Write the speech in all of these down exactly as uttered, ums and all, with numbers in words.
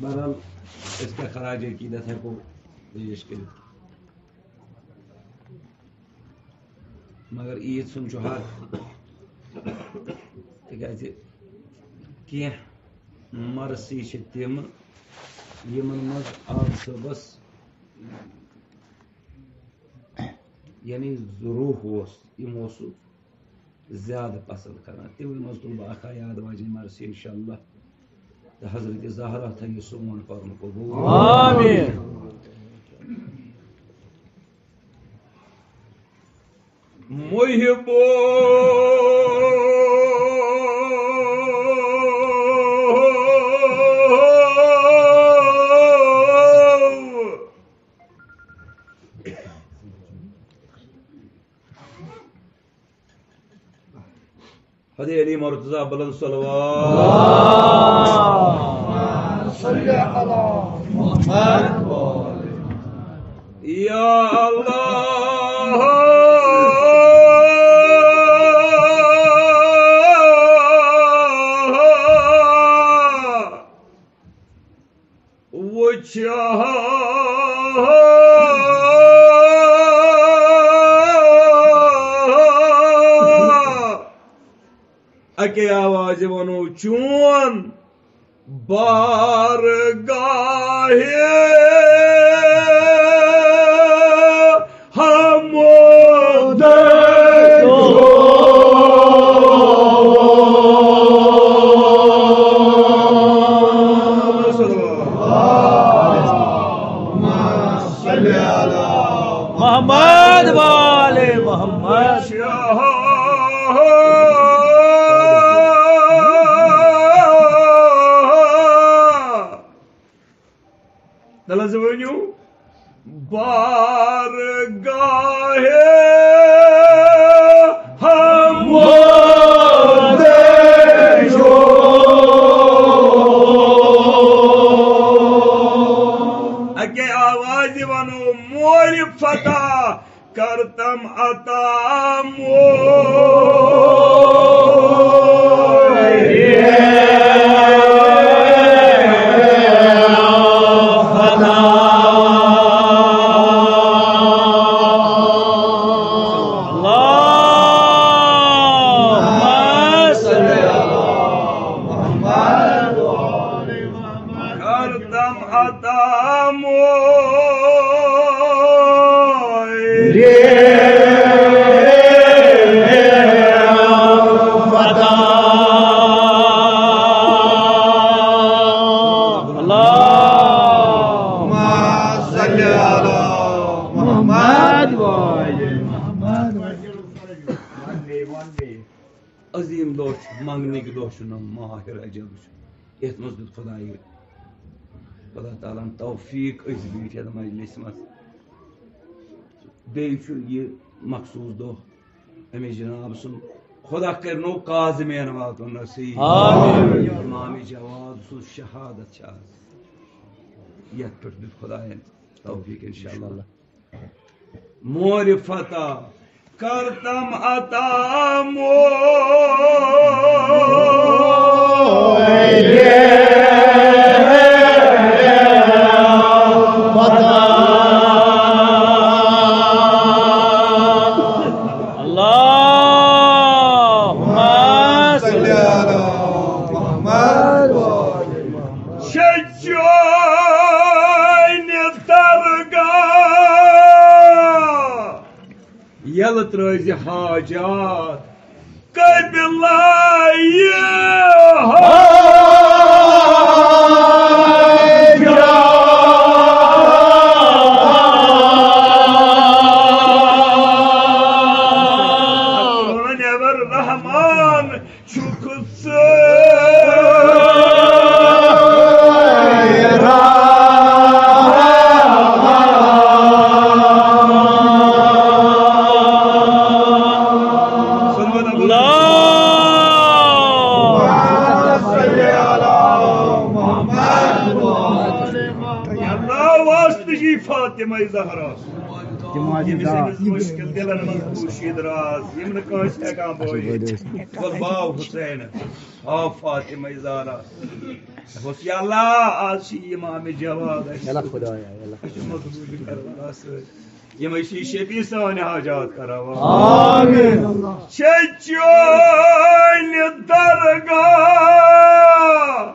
بہرحال، أسۍ کیٛاہ خراج عقیدت ہٮ۪کو پیش کٔرِتھ؟ مگر عیٖد سُنٛد چھُ حق، تِکیٛازِ کینٛہہ مرثی چھِ تِم، یِمن منٛز آز صٲبس، یعنی، روح اوس، یِم اوس سُہ زیادٕ پسنٛد کران۔ تِمن منٛز تُلہٕ بہٕ اکھ یاد واجٮ۪ن مرثی، انشاءاللہ۔ تہٕ حضرت زہرا تھٲیِو سون پرُن قبول۔ آمین۔ محبو۔ حضرت علی مرتضی بلند صلوات۔ اللهم صل على محمد۔ یا اللہ۔ وچھا اکے آوازِ ونو چون بارگاہ حمد۔ محمد وآل محمد۔ دلہ زٕ ؤنِو۔ بارگاہ حمد۔ اکے آوازِ ونو، مورِ فتح کرتم عطا مورِ فتح۔ اللهم صل على محمد۔ کرتم عطا مورِ فتح۔ اللهم صل على محمد وآل محمد۔ عظیٖم دۄہ چھُ، منٛگنٕکۍ دۄہ چھُ، نہٕ ماہِ رجب چھُ۔ یَتھ منٛز دیُت خۄدایہِ، خۄدا تعالیٰ ہَن توفیٖق، أسۍ بیٖٹھۍ یَتھ مجلسہِ منٛز۔ بیٚیہِ چھُ یہِ مخصوٗص دۄہ أمِس جناب سُنٛد، خۄدا کٔرِنو کاظمین واتُن نصیٖب۔ آمین۔ امام جواد سٕنٛز شہادت چھِ آز۔ یَتھ پٮ۪ٹھ دیُت خۄدایَن توفیٖق، انشاءاللہ۔ مورِ فتح کرتم عطا مورِ فتح۔ اللهم صل على محمد۔ شجاعِ درگاہ یلہٕ ترٲزِ حاجات قبلہ یہِ حاجات۔ رحمان چھُکھ ژٕ۔ اللہ واسطہٕ جی فاطمہ زہرا۔ ییٚمِس أمِس مُشکِل دِلن منٛز پوٗشِد راز، یِم نہٕ کٲنٛسہِ ہٮ۪کان بٲوِتھ۔ وۄل باو حُسین، آو فاطمہ زہرا۔ دوٚپُس، یا اللہ، آز چھِ امام جواد اَسہِ۔ یَلہ خۄدایا، یَلہ۔ اَسہِ چھُ مقبوٗل کربلا سۭتۍ۔ یِمَے چھِ شفیع سٲنۍ حاجات کران۔ آمین۔ چھے چٲنۍ درگاہ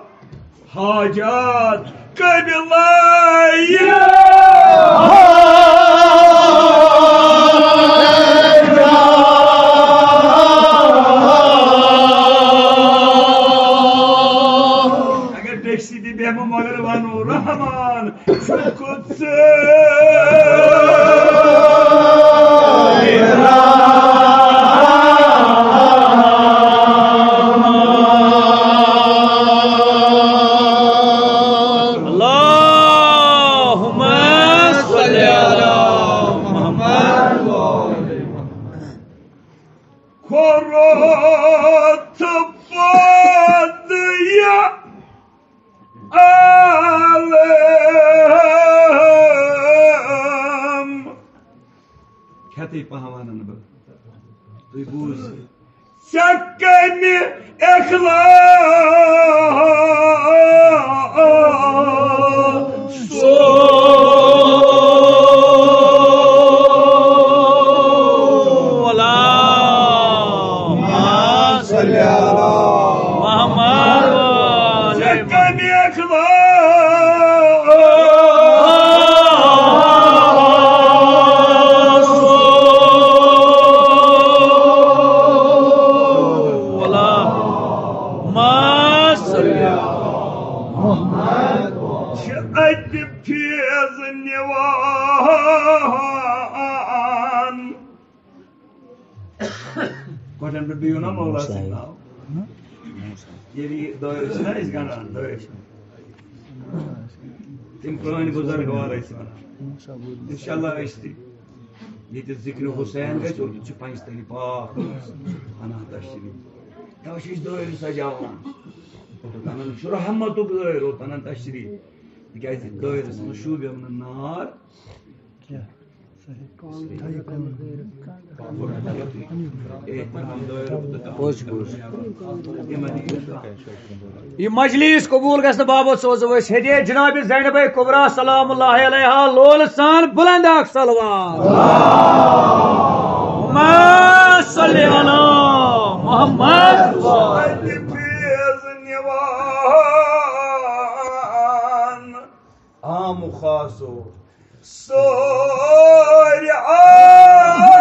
حاجات قبلہ۔ اگر ڈیکسی تہِ بیٚہمو مگر ونو رحمان۔ اللهم صل على محمد۔ کھوٚرُتھ پَتہٕ یہِ عالم۔ کھٮ۪تھٕے پَہہ وَنَن بہٕ۔ تُہۍ بوٗزِو۔ ژےٚ کَمہِ اخلاص؟ اللهم صل على محمد۔ ژےٚ کَمہِ اخلاص؟ اللهم صل على محمد۔ چھِ اَتہِ فیض نِوان۔ کۄٹھٮ۪ن پٮ۪ٹھ بِہِو نا مولا سٕنٛدِ ناو۔ ییٚلہِ یہِ دٲیرٕ چھِنہ أسۍ گنٛڈان، دٲیرٕ چھِ۔ تِم پرٛٲنۍ بُزرگ وار ٲسۍ وَنان۔ اِنشاءاللہ أسۍ تہِ ییٚتہِ ذِکرِ حُسین گژھِ، اور چھِ پنٛجتٲری پاک اَنان تشریٖف۔ تَوَے چھِ أسۍ دٲیرٕ سجاوان۔ اوٚتَن اَنان چھُ رحمتُک دٲیرٕ، اوٚتَن اَنان تشریٖف۔ تِکیٛازِ دٲیرَس منٛز شوٗبٮ۪م نہٕ نار۔ پوٚز، پوٚز۔ یہِ مجلس قبول گژھنہٕ باپتھ سوزو أسۍ ہدیہ جناب زینب کبریٰ سلام اللہ علیہا لولہٕ سان بلند اکھ صلوات۔ اللہم صل علی محمد۔ عام و خاص و سورِ عام۔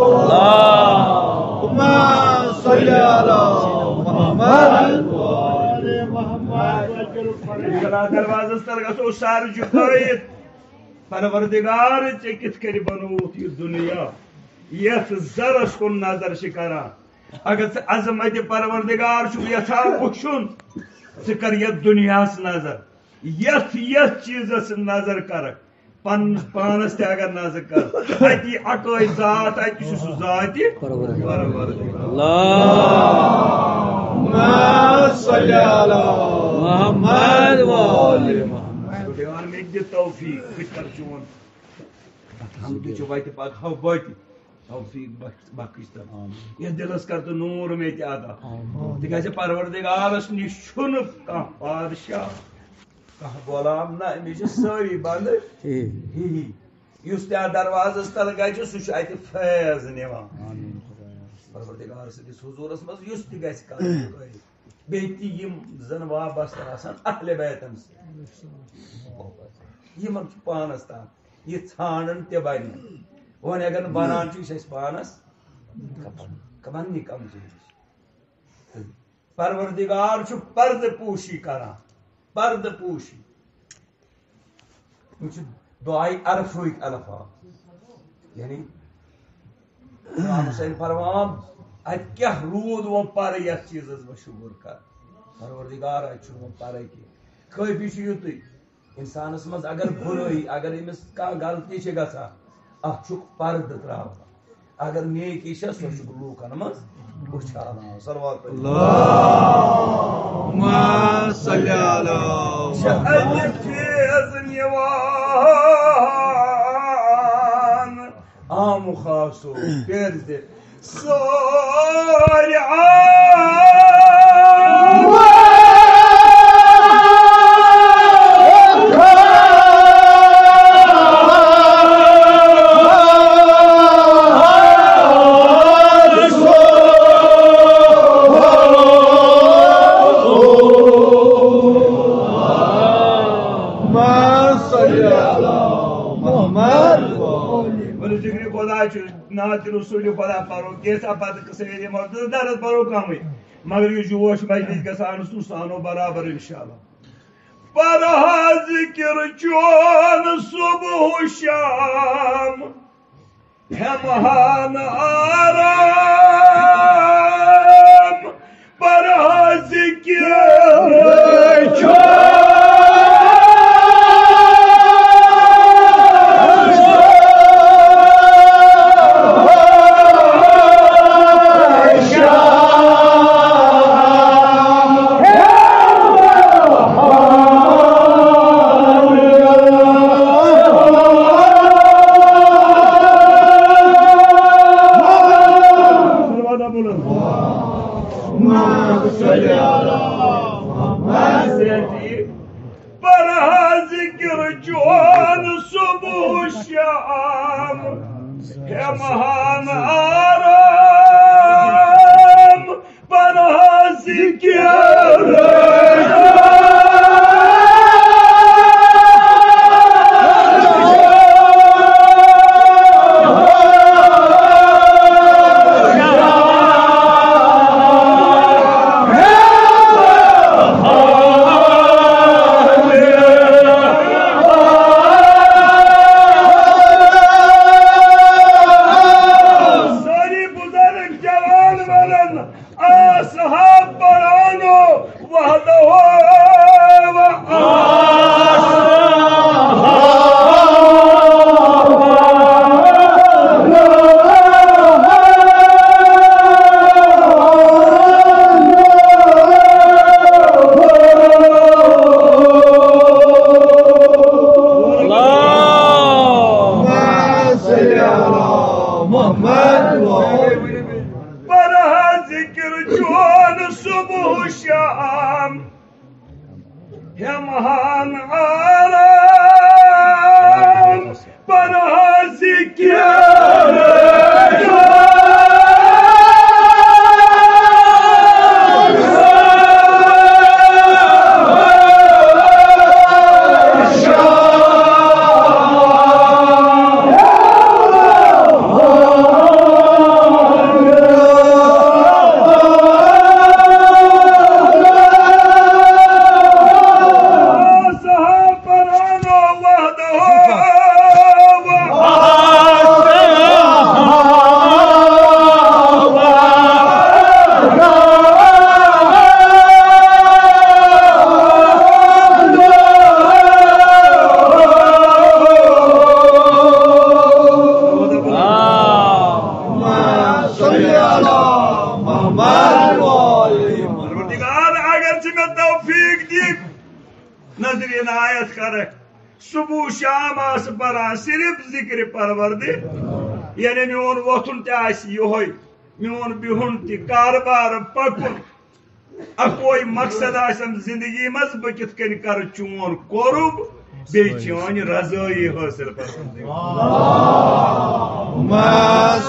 اللہم صل علی محمد۔ دروازس تل گژھو سر جھکٲیِتھ۔ پروردگار، ژےٚ کِتھ کٔنۍ بنووُتھ یہِ دُنیا؟ یتھ زرس کُن نظر چھِ کران۔ اگر ژٕ عظمت پروردگار چھُکھ یژھان وٕچھُن، ژٕ کر یتھ دُنیاہس نظر۔ یتھ یتھ چیٖزس نظر کرکھ، پننِس پانس تہِ اگر نظر کر، اتی اکٲے ذات، اتی چھُ سُہ ذاتِ پروردگار۔ پروردگار۔ اللہم صل علی محمد و آل محمد۔ خدایان، مےٚ تہِ دِ توفیق، بہٕ تہِ کرٕ چون اتھ حمدِ چہِ وتہِ پکہٕ ہا بہٕ تہِ۔ توفیق بخش، بخش تہٕ یتھ دلس کر تہٕ نور مےٚ تہِ عطا۔ تِکیازِ پروردگارس نِش چھُنہٕ کانٛہہ پادشاہ، کانٛہہ غلام، نہ، أمِس چھِ سٲری بندٕ ہی۔ ہی۔ یُس تہِ اتھ دروازس تل گژھِ، سُہ چھُ اتہِ فیض نِوان۔ پروردگار سٕنٛدِس حضوٗرس منٛز یُس تہِ گژھِ کرُن، بیٚیہِ تہِ یِم زن وابستہٕ آسن اہلِ بیتن سۭتۍ، یِمن چھُ پانس تام۔ یہِ ژھانڈن تہِ بنہِ۔ وۄنۍ اگر نہٕ بنان چھُ، یہِ چھُ اَسہِ پانس کمن نہِ کمزوری۔ پروردگار چھُ پردٕ پوشی کران، پردٕ پوشی۔ یِم چھِ دعایہِ عرفہٕکۍ الفاظ۔ یعنی امام حسین فرمان، اتہِ کیٛاہ روٗد وۄنۍ پرٕ یتھ چیٖزس بہٕ شُکر کرٕ؟ پروردگار، اتہِ چھُنہٕ وۄنۍ پرے کینٛہہ۔ کٲفی چھُ یُتُے۔ انسانس منٛز اگر برٲیی، اگر أمِس کانٛہہ غلطی چھِ گژھان، اتھ چھُکھ پردٕ تراوان۔ اگر نیکی چھےٚ، سۄ چھُکھ لوٗکن منٛز اُچھالان۔ صلوات۔ اللہم صل علی چھِ محمد۔ اَمہِ چیٖز نِوان عام خاصو پرزِ سورِ عام۔ ولہٕ ذِکرِ خۄدا چھُ، نعتِ رسوٗلِ خۄدا پَرو، کینٛژھا پَتہٕ سٲری مَرد درد پَرو کَمٕے، مگر یہِ جوش مجلس گژھان سُہ سانو برابر انشاءاللہ۔ پَرہا ذِکر چون صبح و شام، ہٮ۪مہان آرام۔ پرہیز کیٛاہ چھُ؟ پرہیز ذِکر چون صبح و شام، ہٮ۪مہان آرام۔ پرہیز ذِکر سٲری بُزرگ جوان ونان، آسہا پرانو وحدہ و پرہیز ذِکر چون صبح و شام، ہٮ۪مہان آرام۔ پرہیز ذِکر پروردگار، اگر ژٕ مےٚ توفیق دِکھ، نظر عنایت کرکھ، صبح و شام آسہٕ پران صرف ذِکرِ پروردِ، یعنی میون وۄتھُن تہِ آسہِ یِہوٚے، میون بِہُن تہِ، کارٕبار پکُن۔ اکوے مقصد آسم زندگی منٛز، بہٕ کِتھ کٔنۍ کرٕ چون قرب، بیٚیہِ چٲنۍ رضٲیی حٲصِل پروردگار۔ اللہم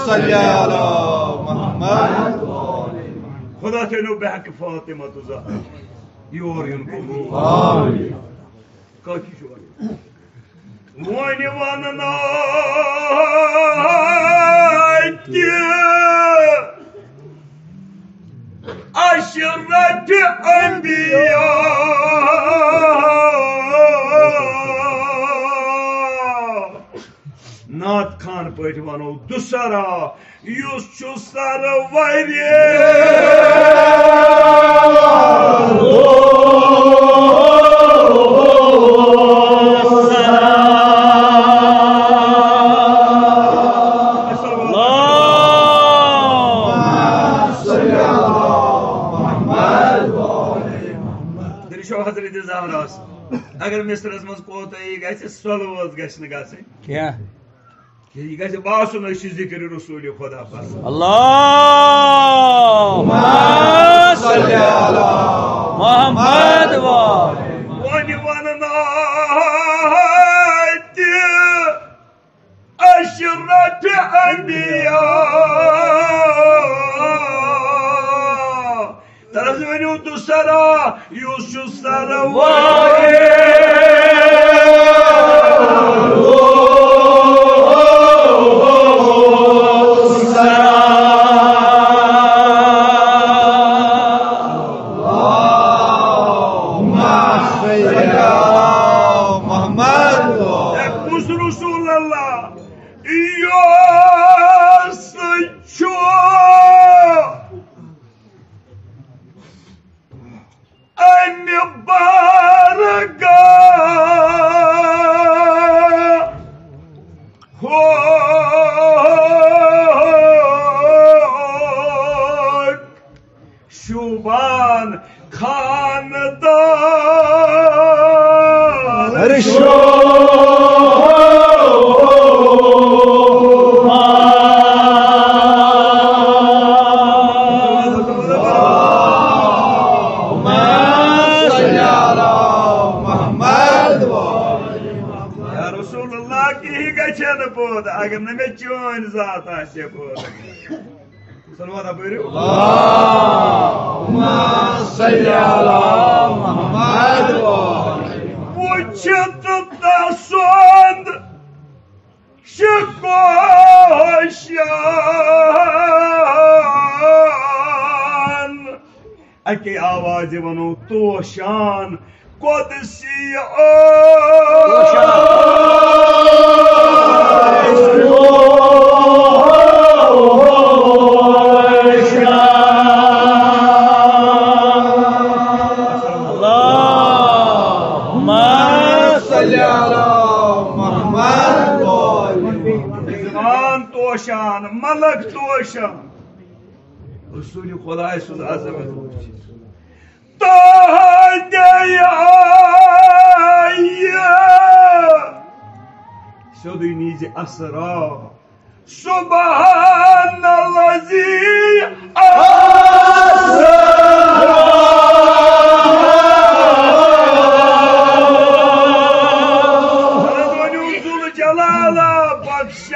صل علی محمد۔ خدا تھٲینو بحق فاطمہ تہٕ زہرا یور یُن قبول۔ آمین۔ کٲفی چھُ وَنُن۔ وۄنۍ وَنہٕ نہٕ تہِ عشرت انبیاء۔ نعت خان پٲٹھۍ وَنو دُسرا، یُس چھُ سرورِ۔ چھو حضرت زہراہس۔ اگر مصرس منٛز کوتاہی گژھِ، سۄلہٕ وٲژ گژھِ نہٕ گژھٕنۍ۔ کینٛہہ۔ یہِ گژھِ باسُن، أسۍ چھِ ذِکرِ رسوٗلِ خۄدا پران۔ اللہم صل علی محمد و وۄنۍ ونہٕ ناتہِ اشرف انبیاء۔ ترس ؤنِو تہٕ سرا، یُس چھُ سرا۔ محمد۔ اے کُس رسول اللہ؟ یُس چھُ امہِ بارگاہ ہُک شوٗبان خاندان۔ یا رسول اللہ، کِہی گژھِ نہٕ پٲدٕ اگر نہٕ مےٚ چٲنۍ ذات آسہِ ہے پٲدٕ۔ صلوات پٔرِو۔ اللہم صل علی محمد۔ وٕچھِتھ تسُنٛد شکوشان، اَکے آوازِ وَنو توشان۔ قدسی۔ اللہم صل علی محمد۔ زبان توشان، ملک توشان۔ رسول خدای سُنٛد عظمت وٕچھ۔ تہنٛدِ آیہِ سیوٚدُے نیٖزِ اسرا۔ سبحان الذی اسرا۔ ذو الجلالہ بخش۔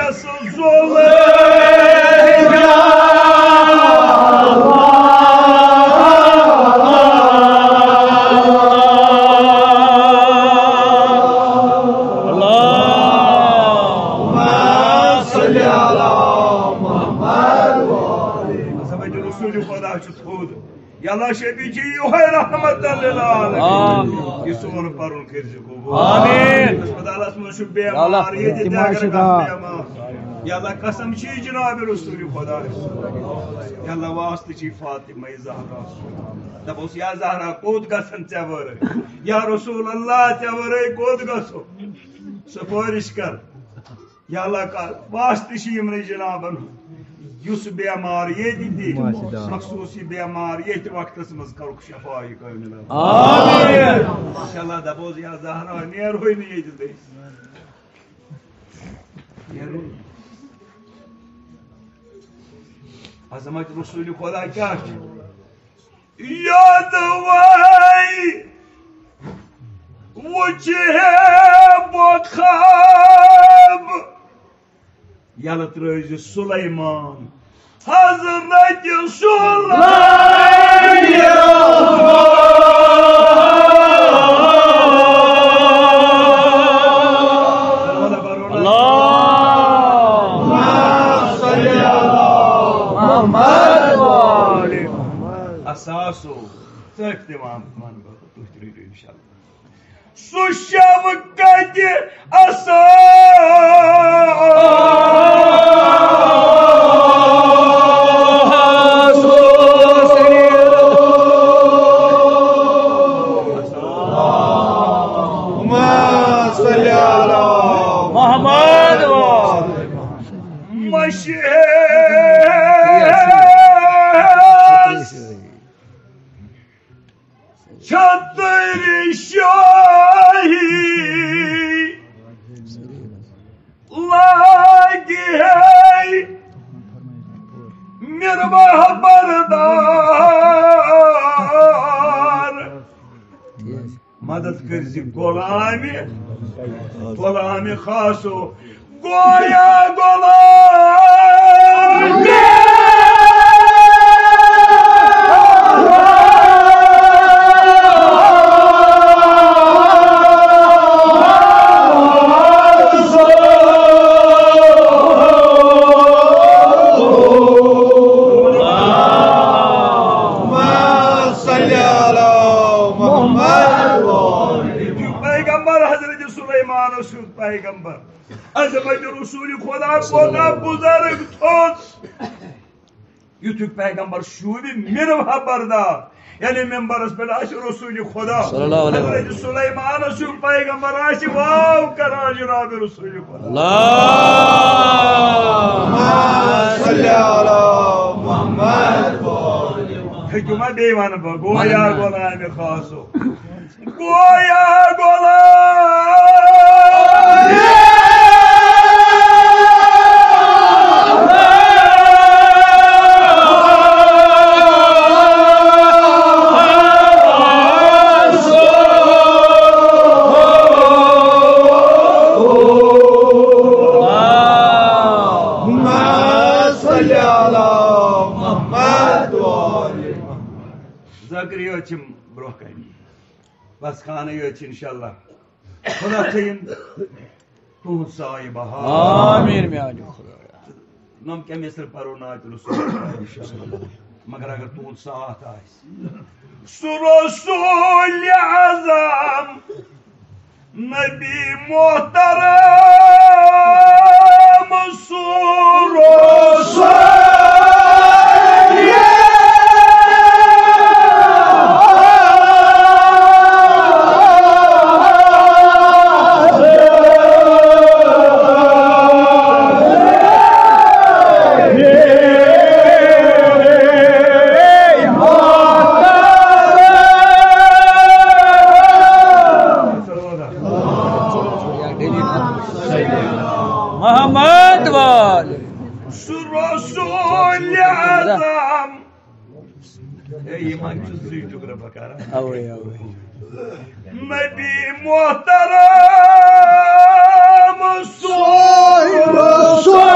رسول خدا چھُ تھوٚد۔ یا اللہ شفیع چھِ یِہوٚے رحمت للعالمین۔ آمین۔ یہِ سون پَرُن کٔرۍزِ قبوٗل۔ آمین۔ ہسپتالَس منٛز چھُ بیمار، اللہ، ییٚتہِ تہِ تِم اگر آسہِ کانٛہہ بیمار۔ یا اللہ قسم چھِ جناب رسول خدا۔ یا اللہ واسطہٕ چھِ فاطمہ زہرا۔ دَپوس یا زہرا کوٚت گژھن ژےٚ ورٲے؟ یا رسول اللہ ژےٚ ورٲے کوٚت گژھو؟ سفٲرِش کر۔ یا اللہ کا واسطہٕ چھِ یِمنٕے جنابن، یُس بیمار ییٚتہِ تہِ، ماشاءاللہ۔ مخصوٗصی بیمار ییٚتہِ وقتس منٛز کَرُکھ شفا یہِ کٲمِل۔ آمین۔ ماشاءاللہ دَپوس یا زہرا نیرہوے نہٕ ییٚتہِ تُہۍ۔ نیرو۔ عظمت رسول خدا کیٛاہ چھِ؟ یوٚدوَے وٕچھِ ہے بہٕ خواب۔ یَلہٕ ترٛٲوزِ سُلیمان، حضرت سُلیمان۔ اللہم صل علی محمد و آل محمد۔ اساسو۔ ژٔٹۍ تہِ وَن، وَن بہٕ، تُہۍ تہِ رٔٹِو اِنشاءاللہ۔ سُہ شَو کَتہِ اَسان۔ محمد و مشہد۔ چھتر شاہی لاگہِ ہے مِرواہ بردار۔ مدد کٔرۍ زِ غلامِ، غلامِ خاصو، گویا غلام۔ اللهم صل على محمد۔ پیغمبر حضرت سلیمان سُنٛد پیغمبر، عظمت رسول خدا کوتاہ بزرگ تھوٚد۔ یُتھُے پیغمبر شوٗبہِ مِرواہ بردار، یعنی ممبرس پٮ۪ٹھ آسہِ رسول خدا۔ صلی اللہ علیہ وسلم۔ حضرت سلیمان سُنٛد پیغمبر آسہِ واو کران جناب رسول خدا۔ اللهم صل على محمد۔ ہیٚکِو ما بیٚیہِ وَنہٕ بہٕ؟ گویا غلامِ خاصو۔ گویا غلام۔ اللهم صل على محمد وآل محمد۔ ذاکر یوت چھِ برونٛہہ کنہِ۔ بس خانہ یوت چھِ انشاءاللہ۔ خدا تھٲیِن تُہُنٛد سایہِ بہار۔ آمین میانہِ خدایا۔ نۄم کیٛاہ مصرٕ پرو نعت رسول خدا انشاءاللہ۔ مگر اگر تُہُنٛد ساتھ آسہِ۔ سُہ رسول اعظم نبی محترم، سُہ رسول محمد وال۔ سُہ رسول اعظم۔ اے، یہِ ما چھُ زٕے ٹُکرٕ بہٕ کران؟ اوے، اوے۔ نبی محترم، سُہ رسول۔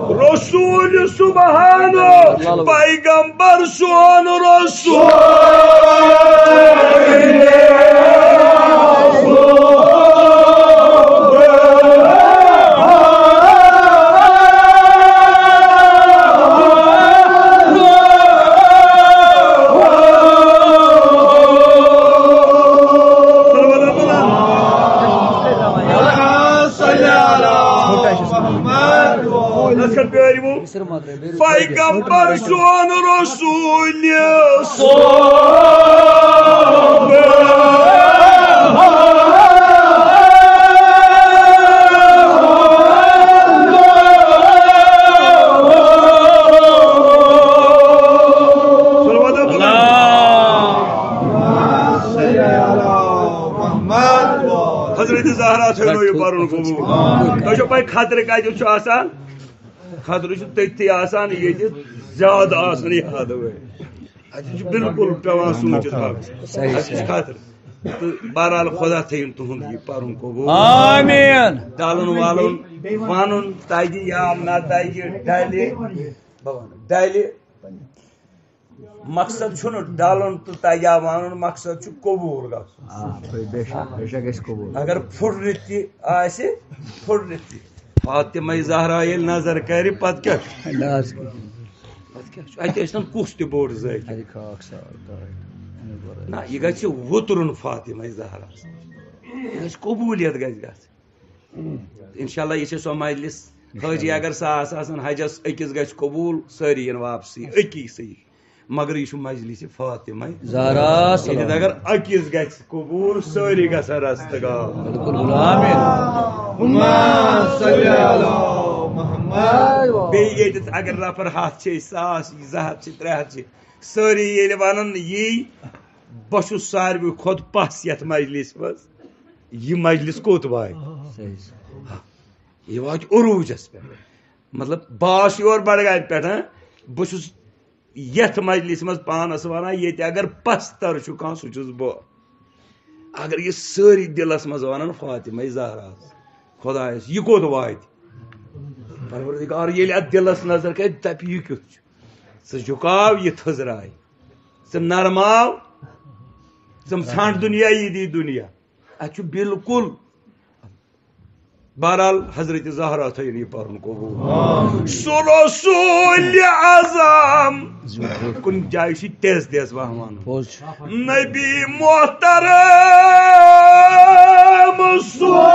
رسول سبحان، پیغمبر سون رسول۔ پیغمبر سون رسول۔ حضرت زہرا تھٲینو یہِ پرُن قبول۔ تۄہہِ چھو پَے خطرٕ کَتہِ چھُ آسان؟ خطرٕ چھُ تٔتھی آسان، ییٚتہِ زیادٕ آسان یہِ حد وٲلۍ۔ اَتہِ چھُ بالکل پٮ۪وان سوٗنٛچِتھ تھاوُن۔ صحیح، اَتہِ چھُ صحیح۔ خطرٕ۔ تہٕ بہرحال، خۄدا تھٲیِن تُہُنٛد یہِ پَرُن قبوٗل۔ آمیٖن۔ ڈَلُن وَلُن، وَنُن تَگہِ یا نہ تَگہِ، ڈَلہِ، بہٕ وَنہٕ، ڈَلہِ۔ مقصد چھُنہٕ ڈَلُن تہٕ تَگہِ یا وَنُن، مقصد چھُ قبوٗل گژھُن۔ آ، بے شک، بے شک گژھِ قبوٗل۔ اگر پھُٹرِتھ تہِ آسہِ، پھُٹرِتھ تہِ۔ فاطمہ زہرا ییٚلہِ نظر کَرِ، پَتہٕ کیٛاہ چھُ؟ نہ حظ۔ پَتہٕ کیٛاہ چھُ؟ اَتہِ ٲسۍ نہٕ کُس تہِ بوٚڑ ذٲتی۔ اَتہِ خاک سار کَرٕنۍ۔ نہ، یہِ گژھِ وُترُن فاطمہ زہرا۔ یہِ گژھِ قبوٗلیت گژھِ گژھِ۔ انشاءاللہ یہِ چھِ سۄ مجلس، حٲجی اگر ساس آسن، حجس أکِس گژھِ قبوٗل، سٲری یِن واپسٕے أکی سٕے۔ مگر یہِ چھُ مجلس فاطمہ زہرا ییٚتٮ۪تھ سلام۔ اگر أکِس گژھِ قبوٗل، سٲری گژھن رستہٕ گار۔ بالکل، آمین۔ اللہم صل علی محمد۔ بیٚیہِ ییٚتٮ۪تھ اگر نفر ہتھ چھِ، ساس چھِ، زٕ ہتھ چھِ، ترٛےٚ ہتھ چھِ، سٲری ییٚلہِ ونن یی، بہٕ چھُس ساروی کھۄتہٕ پس یتھ مجلس منٛز۔ یہِ مجلس کوٚت واتہِ؟ صحیح۔ یہِ واتہِ عروٗجس پٮ۪ٹھ۔ مطلب، بہٕ آس یور بڈگامہِ پٮ۪ٹھ، ہاں؟ بہٕ چھُس یتھ مجلس منٛز پانس ونان، ییٚتہِ اگر پستر چھُ کانٛہہ، سُہ چھُس بہٕ۔ اگر یہِ سٲری دلس منٛز ونان، فاطمہ زہرا، خدایس، یہِ کوٚت واتہِ؟ پروردگار ییٚلہِ اتھ دلس نظر کرِ، دپہِ، یہِ کیُتھ چھُ؟ ژٕ جُکاو، یہِ تھٔزراے۔ ژٕ نرماو، ژٕ ژھانٛڈ دُنیا، یہِ دی دُنیا۔ اتھ چھُ بالکل۔ بہرحال، حضرت زہرا تھٲیِن یہِ پرُن قبول۔ سُہ رسول اعظم۔ کُنہِ جایہِ چھِ تیز تیز وہوان۔ پوٚز چھُ۔ نبی محترم سُہ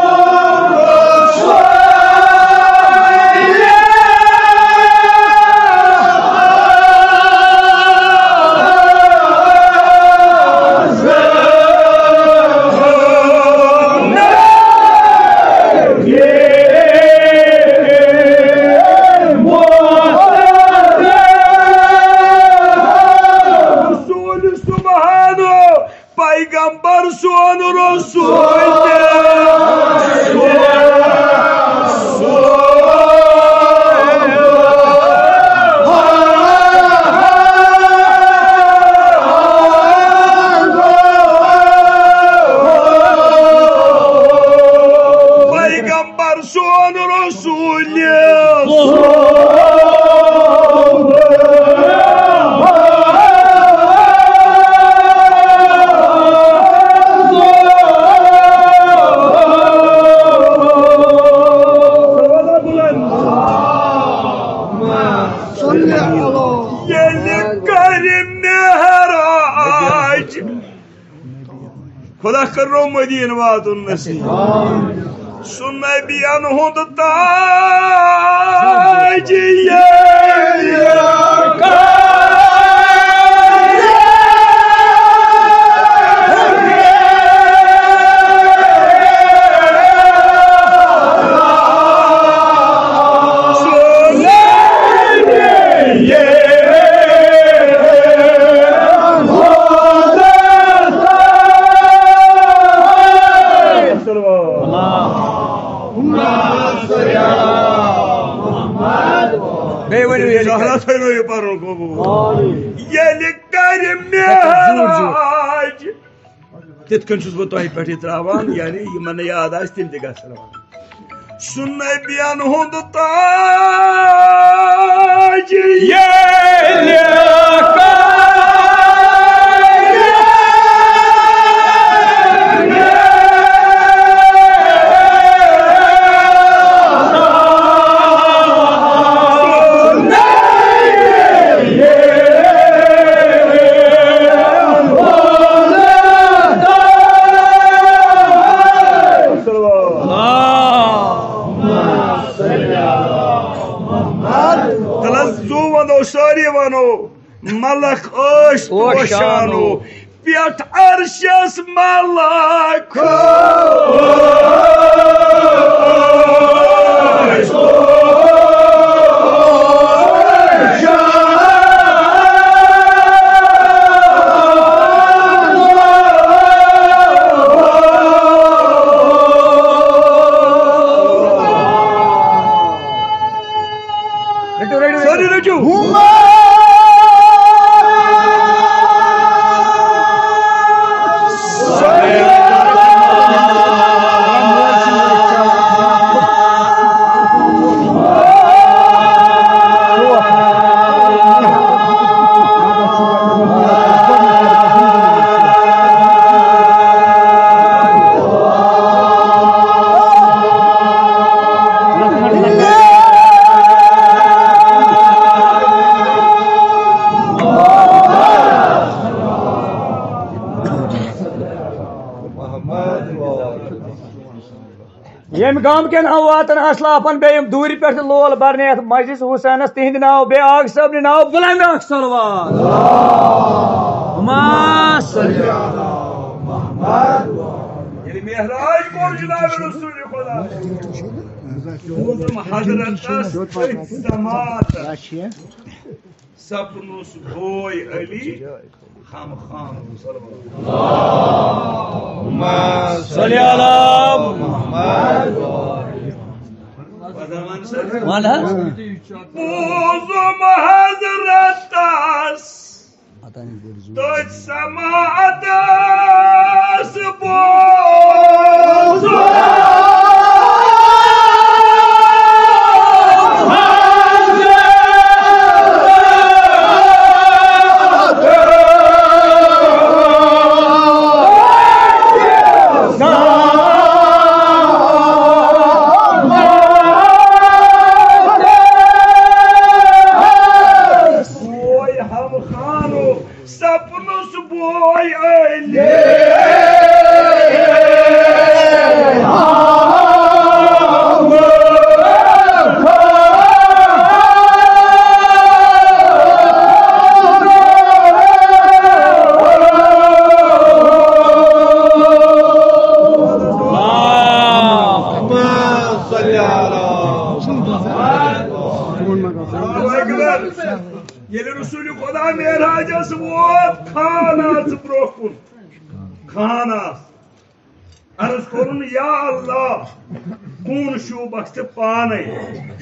رسول رسول سبحانہ، پیغمبر سون رسول تہِ۔ پیغمبر سون رسول۔ ییٚلہِ کرِ معراج۔ خدا کرو مدین واتُن نصیب۔ سُہ نبین ہُنٛد تاج ییٚلہِ بیٚیہِ ؤنِو ییٚلہِ زہرا تھٲینو یہِ پَرُن قبوٗل۔ ییٚلہِ کَرِ معراج۔ تِتھ کٔنۍ چھُس بہٕ تۄہہِ پٮ۪ٹھ یہِ ترٛاوان، یعنی یِمن نہٕ یاد آسہِ، تِم تہِ گژھن وَنٕنۍ۔ سُہ نبین ہُنٛد تاج ییٚلہِ تلس زو ونو، سٲری ونو، ملک ٲسۍ اوشانو۔ اوشانو۔ پٮ۪ٹھ عرشس ملک۔ رٔٹِو، رٔٹِو، رٔٹِو۔ سٲری رٔٹِو۔ ییٚمہِ گامہٕ کٮ۪ن امواتن اسلافن بیٚیہِ یِم دوٗرِ پٮ۪ٹھ لول برنہِ یتھ مجلس حسینس، تِہنٛدِ ناو بیٚیہِ آغا صٲبنہِ ناو بلند اکھ صلوات۔ اللہم صل علی محمد۔ ییٚلہِ معراج کوٚر جناب رسول خدا، بوٗزُم حضرتس أتھۍ جماعتس۔ سپنُس بوے علی ہم خان۔ اللہم صل علی محمد۔ وَن حظ۔ بوٗزُم حضرتس تٔتھۍ سماعتس بوٗزُم۔ بوے ہم خانو سپنس بوے علی۔ اللہم صل علی محمد۔ ییٚلہِ رسول خدا معراجس ووت خانس برونٛہہ کُن، خانس عرض کوٚرُن، یا اللہ، کُن شوٗبکھ ژٕ پانے،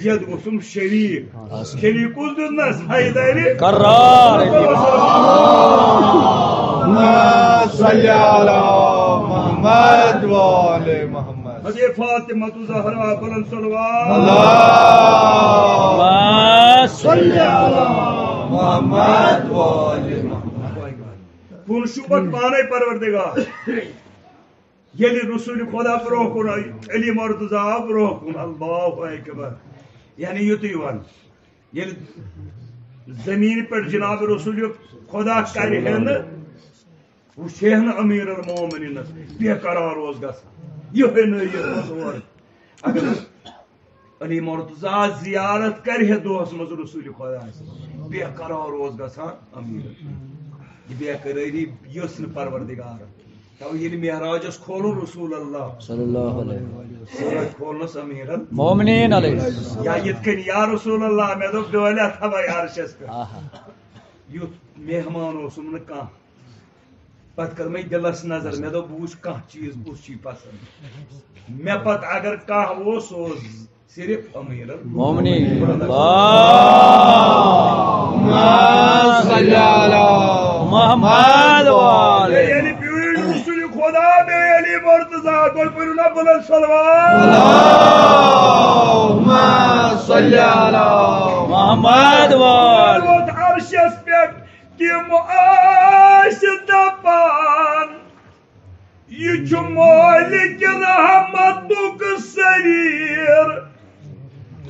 یتھ گوٚژھُم شریٖک۔ شریٖکس دیُتنس حیدرِ قرار۔ اللہم صل علی محمد و آل محمد۔ حضرت فاطمہ زہرا بلند صلوات۔ اللہم صل علی محمد و آل محمد۔ کُن شوٗبکھ پانے پروردگار۔ ییٚلہِ رسول خدا برونٛہہ کُن آیہِ، علی مرتضی آو برونٛہہ کُن، اللہ اکبر۔ یعنی یُتُے وَن، ییٚلہِ زٔمیٖن پٮ۪ٹھ جناب رسول خدا کرِ ہے نہٕ، وٕچھِ ہے نہٕ امیر المومنینس، بے قرار اوس گژھان۔ یِہوٚے نہٕ یہِ تصور۔ اگر علی مرتضی زیارت کرِ ہے دۄہس منٛز رسول خدا، بے قرار اوس گژھان امیر۔ یہِ بے قرٲری یۄس نہٕ پروردگار۔ تو ییٚلہِ معراجس کھولُن رسول اللہ صلی اللہ علیہ وسلم۔ کھولنس امیر المومنین علیہ السلام۔ یا یِتھ کٔنۍ یا رسول اللہ، مےٚ دوٚپ ڈٲلۍ اتھ ہوے عرشس پٮ۪ٹھ۔ آہا۔ یُتھ مہمان اوسُم نہٕ کانٛہہ۔ پتہٕ کٔر مےٚ دِلس نظر، مےٚ دوٚپ، بہٕ وٕچھ کانٛہہ چیٖز کُس چھُے پسنٛد۔ مےٚ پتہٕ اگر کانٛہہ اوس، سُہ اوس صرف امیر المومنین۔ اللہم صل علی محمد و آل۔ یعنی بیوی رسول خدا، بیٚیہِ علی مرتضی، گۄڈٕ پٔرِو نا بلند صلوات۔ اللہم صل علی محمد و آل۔ ووت عرشس پٮ۪ٹھ، تِم ٲسۍ دپان، یہِ چھُ مٲلِک رحمتُک سریر،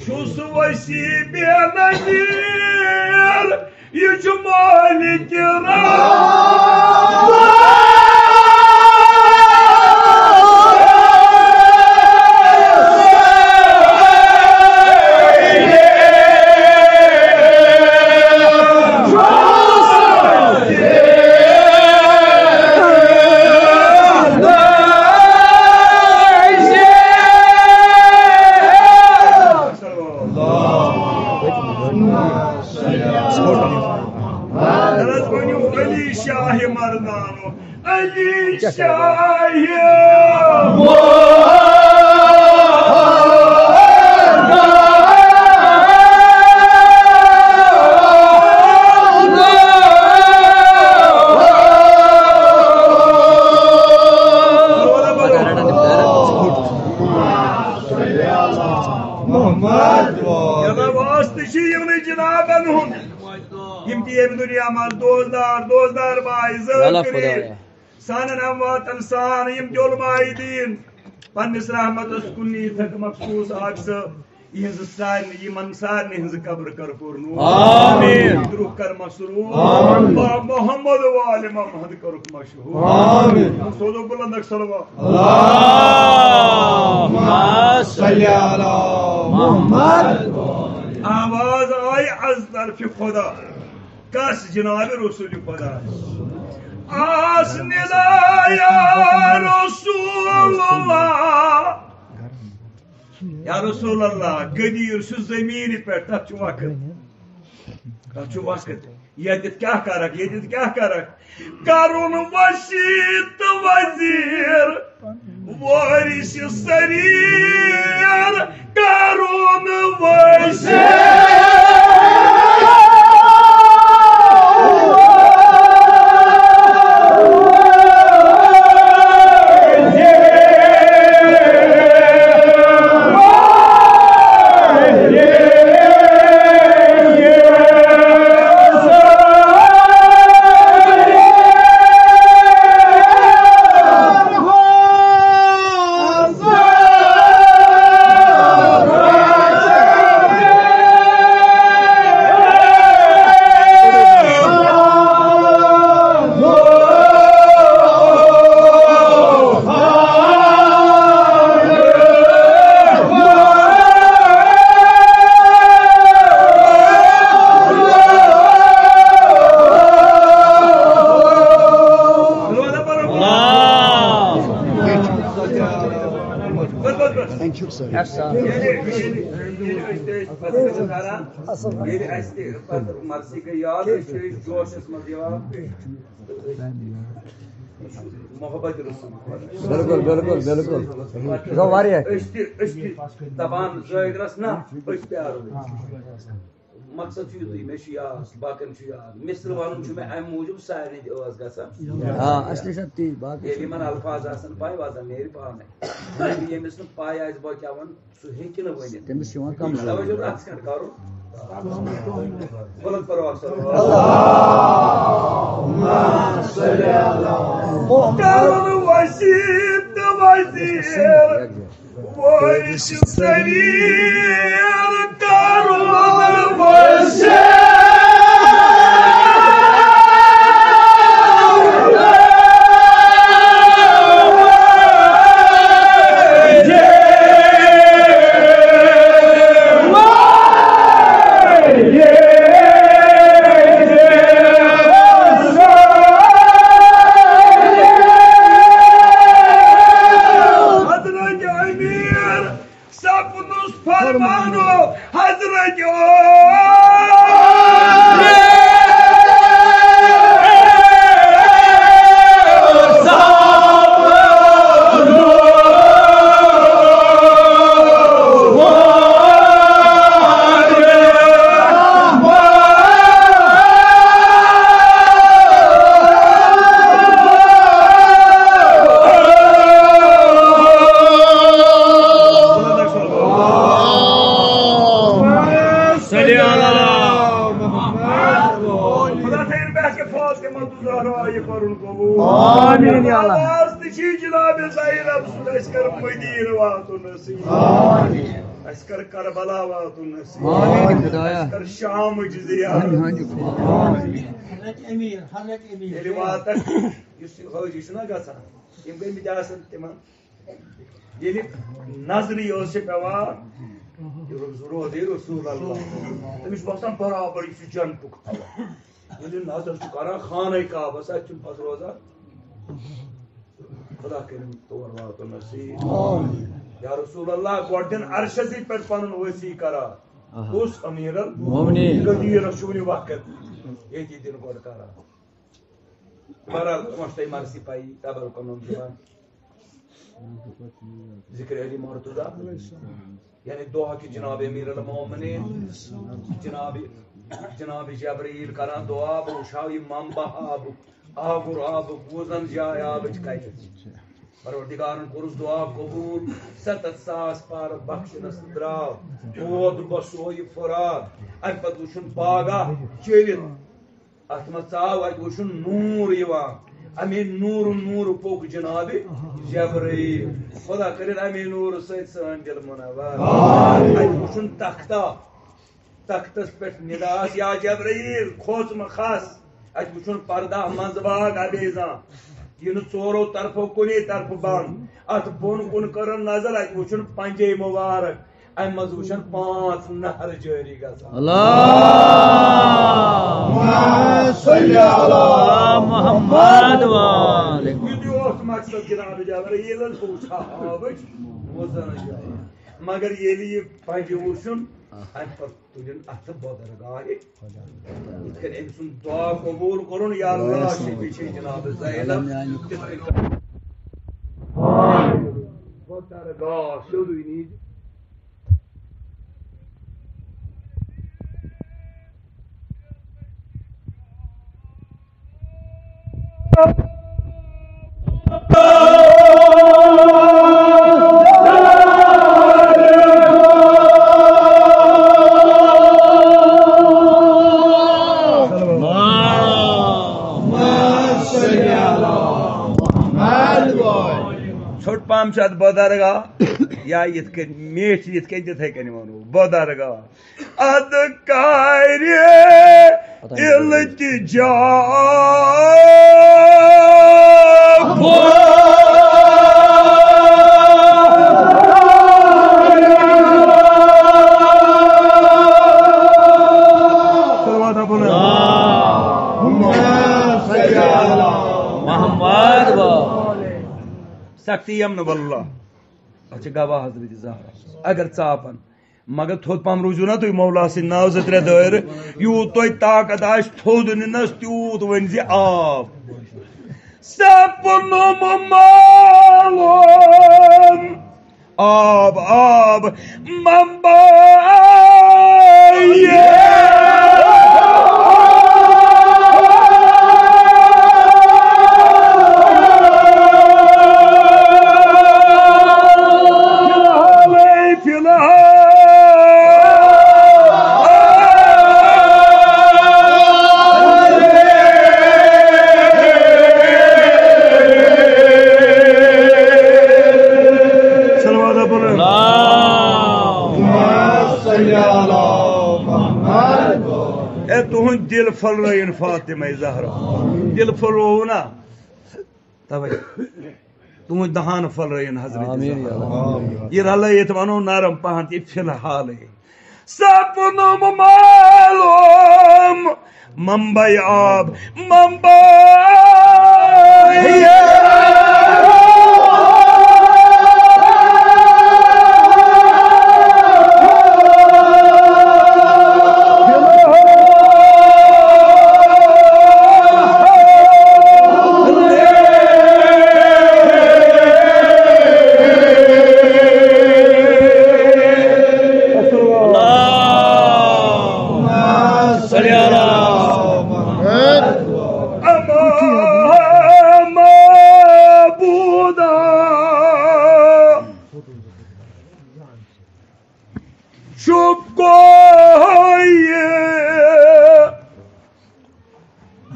چھُس وسیع بے نظیر، یہِ چھُ مٲلِک رحمت۔ نہ حظ ؤنِو علی شاہ مردانو، علی شاہ۔ محمد وال۔ یَلہٕ واسطہٕ چھِ یِمنٕے جنابن ہُنٛد۔ یِم تہِ ییٚمہِ دُنیا منٛز دوزدار، دوزدار بایہِ زٲل کٔرِتھ۔ سانٮ۪ن امواتن سان یِم تہِ علماء دیٖن پننِس رحمتس کُن نِتھ مخصوص آکھ ژٕ یِہنٛزٕ سارنٕے، یِمن سارنٕے ہٕنٛزٕ قبرٕ کر پوٗرٕ نوٗر۔ آمین۔ یِہنٛدِ روح کر مسرور۔ آمین۔ با محمد و آل محمد کرُکھ مشہوٗر۔ آمین۔ سوزو بلند اکھ صلوات۔ اللہم علی محمد۔ آواز آیہِ از طرفِ خدا۔ کس؟ جناب رسول خدا۔ آس ندا یا رسول اللہ۔ یا رسول اللہ، گدیر چھُ زمینہِ پٮ۪ٹھ، تتھ چھُ وقت۔ تتھ چھُ وقت۔ ییٚتٮ۪تھ کیٛاہ کرکھ، ییٚتٮ۪تھ کیٛاہ کرکھ؟ کرُن وسیع تہٕ وزیر، وٲرِث سریر، کرُن وسیع۔ ییٚلہِ، ییٚلہِ، ییٚلہِ أسۍ تہِ ٲسۍ پتہٕ ٲسۍ کران، ییٚلہِ اَسہِ تہِ پتہٕ مرثی گٔے یاد، أسۍ چھِ أسۍ جوشس منٛز یِوان۔ محبت رسول۔ بِلکُل، بِلکُل، بِلکُل۔ گوٚو واریاہ۔ أسۍ تہِ، أسۍ تہِ دَپان زٲگرس نہ، أسۍ پیارو۔ مقصد چھُ یُتُے، مےٚ چھُ یاد، باقین چھُ یاد۔ مِصرٕ وَنُن چھُ مےٚ اَمہِ موٗجوٗب سارنٕے تہِ ٲس گژھان۔ آ، اَصلی چھَنہٕ تی، باقٕے ییٚلہِ یِمن الفاظ آسن پَے، وَزن نیرِ پانَے۔ ییٚمِس نہٕ پَے آسہِ، بہٕ کیٛاہ وَنہٕ، سُہ ہیٚکہِ نہٕ ؤنِتھ۔ تٔمِس چھِ یِوان کمزوری۔ توجہ رَژھ کھنٛڈ کَرُن۔ بُلند پَرو اَصٕل۔ کَرُن وسیع تہٕ وزیر۔ وٲرِث سریر کرُن وسیع۔ حضرت امیر سپنس فرمانو حضرت۔ صلی علی محمد۔ خدا تھٲیِن بہٕ اَسہِ فاطمہ الزہرا یہِ کَرُن قبوٗل۔ آمین یا اللہ۔ آواز تہِ چھِ جناب زینب سُنٛد، اَسہِ کَر مدیٖنہٕ واتُن نصیٖب۔ آمین۔ اَسہِ کَر کربلا واتُن نصیٖب۔ آمین خدایا۔ اَسہِ کَر شامٕچ زیارت۔ آمین، آمین۔ حضرت امیر، حضرت امیر۔ ییٚلہِ واتَن، یُس یہِ حٲجی چھُنہ گژھان، یِم گٔمٕتۍ آسَن تِمَن ییٚلہِ نظرِ ٲس یہِ پٮ۪وان، یہِ روزِ رسول اللہ، تٔمِس چھُ باسان برابر یہِ چھُ جنتُک۔ ییٚلہِ نظر چھُ کران خانہ کعبس، اَتہِ چھُنہٕ پتہٕ روزان۔ خدا کٔرِن تور واتُن نصیب۔ یا رسول اللہ، گۄڈٕ دِن عرشسٕے پٮ۪ٹھ پنُن وٲسی قرار۔ آہا۔ کُس؟ امیر المومنین۔ المومنین۔ قدیرس چھُ وُنہِ وقت، ییٚتی دِن گۄڈٕ قرار۔ بہرحال، وۄنۍ چھِ تۄہہِ مرضی پَیی، تبرکن ہُنٛد دِوان۔ ذکر علی مرتضی، یعنی دعا کہ جناب امیر المومنین، جناب، جناب جبرائیل کران دعا، بہٕ وٕچھاو یہِ منبع آبُک، آگُر آبُک، وُزن جاے آبٕچ کتہِ۔ پروردگارن کوٚرُس دعا قبول، ستتھ ساس پارٕ بخشنس تہٕ درٛاو۔ ووت بہٕ سویہِ فرات، امہِ پتہٕ وٕچھُن باغا چٔلِتھ۔ اتھ منٛز ژاو، اتہِ وٕچھُن نوٗر یِوان۔ امی نوٗر، نوٗر پوٚک جناب جبرائیل۔ خدا کٔرِن امی نوٗر سۭتۍ سٲنۍ دِل منور۔ اتہِ وٕچھُن تختہ، تختس پٮ۪ٹھ ندا ٲس، یا جبرائیل، کھوژ مہ کھس۔ اتہِ وٕچھُن پردہ، منٛزباگ ابیزان۔ یہِ نہٕ ژورو طرفو کُنے طرفہٕ بنٛد۔ اتھ بۄن کُن کٔرٕن نظر، اتہِ وٕچھُن پنجے مبارک، امہِ منٛز وٕچھن پانٛژھ نہر جٲری گژھان۔ اللهم صل علی محمد وآل۔ یُتُے اوس مقصد جناب جابر، ییٚلہِ حظ بہٕ وٕچھٕ ہا آبٕچ وۄزن جٲری۔ مگر ییٚلہِ یہِ پنجہِ وٕچھُن، امہِ پتہٕ تُلِن اتھٕ بۄدرگاہہِ۔ یِتھ کٔنۍ أمۍ سُنٛد دعا قبوٗل کوٚرُن، یا اللہ شفیع چھے جناب زینب۔ تِتھ کٔنۍ بۄدرگاہ سیوٚدُے نیٖج۔ ژھوٚٹ پہم چھُ اتھ بۄدرگاہ، یا یِتھ کٔنۍ میٖٹھۍ یِتھ کٔنۍ تِتھے کٔنۍ ونو بۄدرگاہ۔ ادٕ کرِ التجا۔ محمد و سختی یمن واللہ۔ اچھا گواہ حضرت زہرا۔ اگر ژاپن مگر تھوٚد پہم روٗزِو نا تُہۍ مولا سٕنٛدۍ ناو زٕ ترٛےٚ دٲیرٕ۔ یوٗت تۄہہِ طاقت آسہِ تھوٚد نِنَس، تیوٗت ؤنۍ زِ آب۔ سپنُم معلوم آب، آب، منبع۔ صلوات پرو۔ اے تُہُنٛد دِل پھۄلرٲیِن فاطمہ زہرا۔ دِل پھۄلرووُ نا؟ توے۔ تُہُنٛد دہان پھۄلرٲیِن حضرت آمین یا زہرا۔ اللہ۔ یہِ رلٲیِتھ ونو نرم پہن تہِ فی الحالٕے۔ سپنُم معلوم منبع آب، منبع۔ اللهم صل على محمد۔ اما معبودا چھُ کویہِ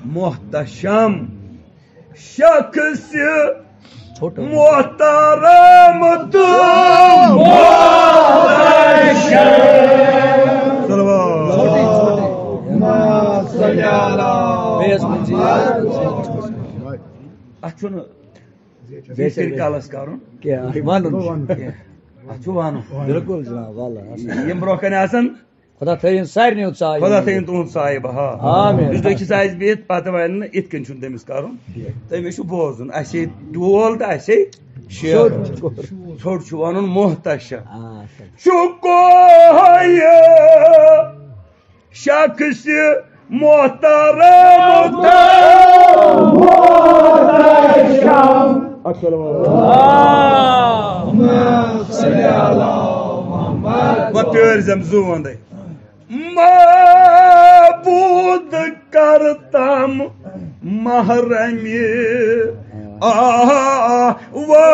محتشم شخص محترم تہٕ محتشم۔ صلوات۔ اتھ چھُنہٕ بیٚیہِ کِنہٕ کالس کرُن؟ کینٛہہ، ونُن چھُ۔ کینٛہہ۔ اتھ چھُ ونُن۔ بِلکُل جناب، واللہ۔ یِم برونٛہہ کنہِ آسن۔ خدا تھٲیِن سارنٕے ہُنٛد سایہِ۔ خدا تھٲیِن تُہُنٛد سایہِ بہا۔ آمین۔ یُس بیٚکِس آسہِ بِہِتھ، پتہٕ ونہِ نہٕ، یِتھ کٔنۍ چھُنہٕ تٔمِس کرُن۔ تٔمِس چھُ بوزُن، اسے ڈول تہٕ اسے شعر۔ ژھوٚٹ چھُ ونُن محتشم۔ آ، سر۔ شُکوہ یہِ شخص محترم تہٕ محتشم۔ السلام علیکم۔ وۄنۍ پیٲرۍ زٮ۪م زُو وندے۔ معبود کرتم محرمہِ۔ آ، وا،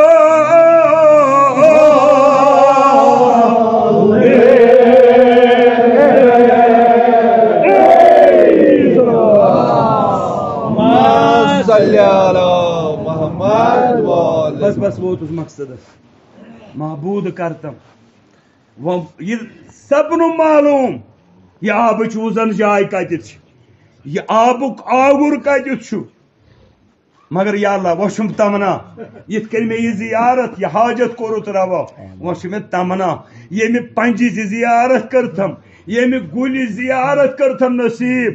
صلی علی محمد وآل۔ بس، بس، ووتُس مقصدس۔ معبود کرتم۔ وۄنۍ یہِ سپنُم معلوم، یہِ آبٕچ وُزن جاے کتٮ۪تھ چھِ، یہِ آبُک آوُر کتٮ۪تھ چھُ۔ مگر یا اللہ، وۄنۍ چھُم تمنا، یِتھ کٔنۍ مےٚ یہِ زیارت، یہِ حاجت کوٚرُتھ روا، وۄنۍ چھُ مےٚ تمنا، ییٚمہِ پنجہِ زِ زیارت کٔرتھم، ییٚمہِ گُلہِ زیارت کٔرتھم نصیب،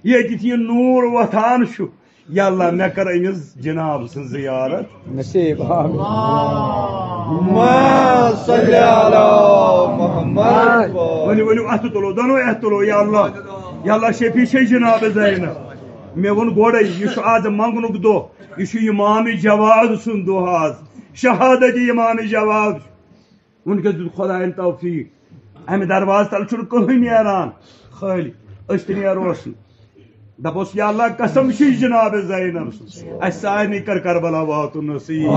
ییٚتٮ۪تھ یہِ نوٗر وۄتھان چھُ، یا اللہ، مےٚ کر أمِس جناب سٕنٛز زیارت نصیب۔ آمین۔ اللہم صل علی محمد۔ ؤلِو، ؤلِو، اَتھٕ تُلو، دۄنوَے اَتھٕ تُلو، یا اللہ، یا اللہ، شفیع چھے جناب زینب۔ مےٚ ووٚن گۄڈَے، یہِ چھُ آز منٛگنُک دۄہ، یہِ چھُ امام جواد سُنٛد دۄہ آز، شہادت امام جواد۔ وٕنکیٚس دیُت خۄدایَن توفیٖق، اَمہِ دروازٕ تَل چھُنہٕ کٕہٕنۍ نیران، خٲلی أسۍ تہِ نیروس نہٕ۔ دَپوس، یا اللہ، قسم چھِ جناب زینب سٕنٛز، اَسہِ سارنٕے کر کربلا واتُن نصیٖب۔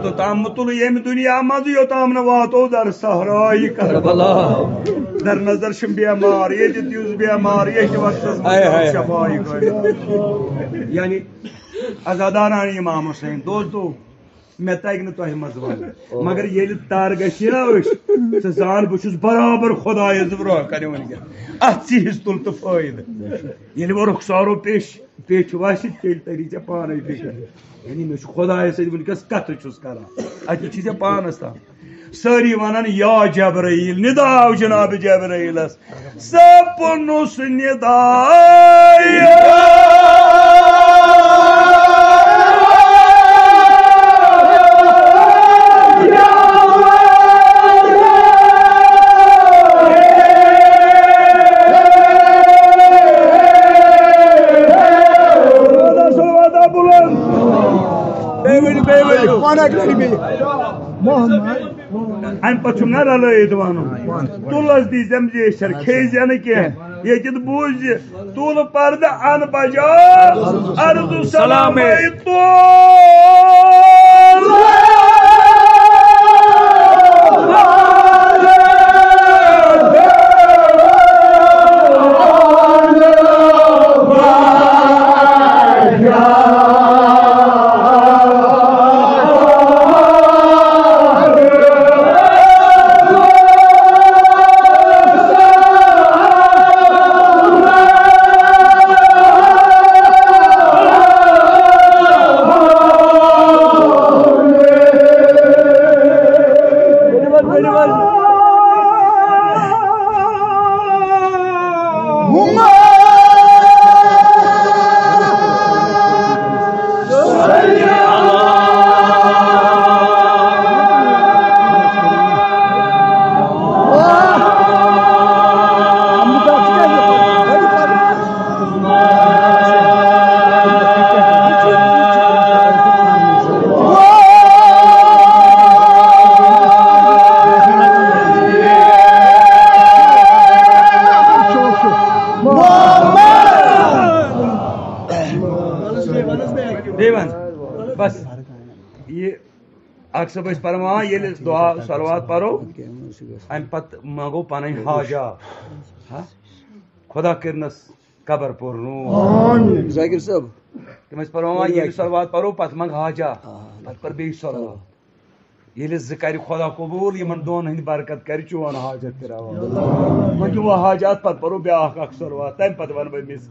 توٚتام مُتُل ییٚمہِ دُنیا منٛزٕ، یوٚتام نہٕ واتو در صحرایہِ کربلا۔ در نظر چھُم بیمار، ییٚتہِ تہِ یُس بیمار، ییٚتہِ وقتس منٛز ہاے، ہاے، ہاے۔ شفایہِ کٲنی۔ یعنی عزاداران امام حسین، دوستو، مےٚ تَگہِ نہٕ تۄہہِ منٛز وَنُن۔ اوہ۔ مگر ییٚلہِ تَر گژھِ نا أسۍ، ژٕ زان، بہٕ چھُس برابر خۄدایَس برونٛہہ کَنہِ وٕنکٮ۪ن۔ اَتھ ژِہِس تُل تہٕ فٲیدٕ۔ ییٚلہِ وۄنۍ رُخسارو پیش، پیچھِ وَسہِ، تیٚلہِ تَری ژےٚ پانَے فِکر۔ یعنی مےٚ چھُ خۄدایَس سۭتۍ وٕنکٮ۪س کَتھٕ چھُس کَران۔ اَتہِ چھِ ژےٚ پانَس تام۔ سٲری وَنان، یا جبرائیل، نِدا آو جناب جبرائیلَس۔ سپنُس نِدایہِ۔ بیٚیہِ ؤنِو، بیٚیہِ ؤنِو۔ محمد۔ اَمہِ پتہٕ چھُم نا رلٲیِتھ وَنُن۔ تُلس دی زٮ۪م زیچھر، کھیٚیہِ زٮ۪نہٕ کینٛہہ۔ ییٚتٮ۪تھ بوٗزِ، تُل پردٕ اَن بجا، عرض سلامے تُل۔ بیٚیہِ وَن۔ بس۔ یہِ اکھ صٲب ٲسۍ پران، ییٚلہِ دُعا صلوات پرو، اَمہِ پتہٕ منٛگو پنٕنۍ حاجات۔ ہا؟ خۄدا کٔرنَس قبر پوٗر نوٗر۔ آمین۔ ذاکر صٲب۔ تِم ٲسۍ پران، ییٚلہِ صلوات پرو، پتہٕ منٛگ حاجات۔ آ۔ پتہٕ پر بیٚیہِ صلوات۔ ییٚلہِ زٕ کرِ خۄدا قبوٗل، یِمن دۄن ہٕنٛدِ برکت کرِ چون حاجت تہِ روا۔ وۄنۍ دِمو حاجات، پتہٕ پرو بیٛاکھ اکھ صلوات، تَمہِ پتہٕ وَنہٕ بہٕ أمِس۔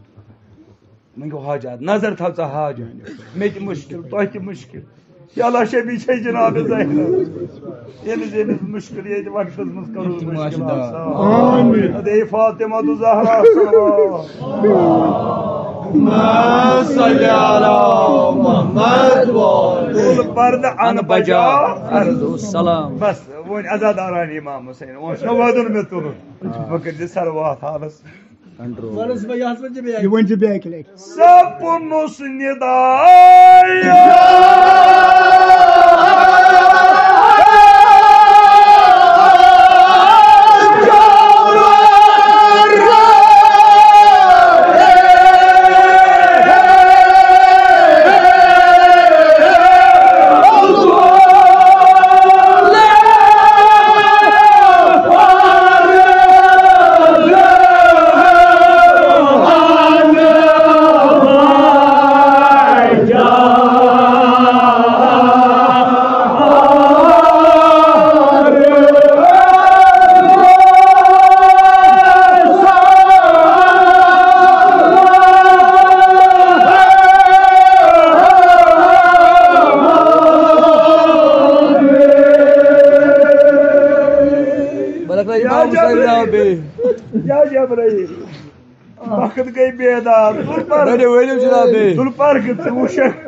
وۄنۍ گوٚو حاجات، نظر تھاو ژٕ حاجات۔ مےٚ تہِ مُشکِل، تۄہہِ تہِ مُشکِل۔ یا اللہ شفیع چھے جناب زینب۔ ییٚمِس ییٚمِس مُشکِل ییٚتہِ وقتس منٛز کروز مُشکل آسان۔ آمین۔ ادے فاطمہ تو زہرا صلوات۔ صلی علی محمد۔ تُل پردٕ اَن بجا۔ عرض سلام۔ بس، وۄنۍ عزاداران امام حسین، وۄنۍ چھُنہ وَدُن مےٚ تُلُن۔ وۄنۍ کٔرۍ زِ سروات حالس۔ کنٹرول۔ وَنُس بہٕ یہِ ہسا چھِ بیٚیہِ یہِ ؤنۍ زِ بیٚیہِ اَکہِ لَٹہِ۔ سپنُس نِدایہِ۔ یا جبرائیل۔ یا جبرائیل۔ وقت گٔے بیدار۔ تُل پر۔ ؤلِو، ؤلِو جناب۔ تُل پر کہِ ژٕ وٕچھکھ۔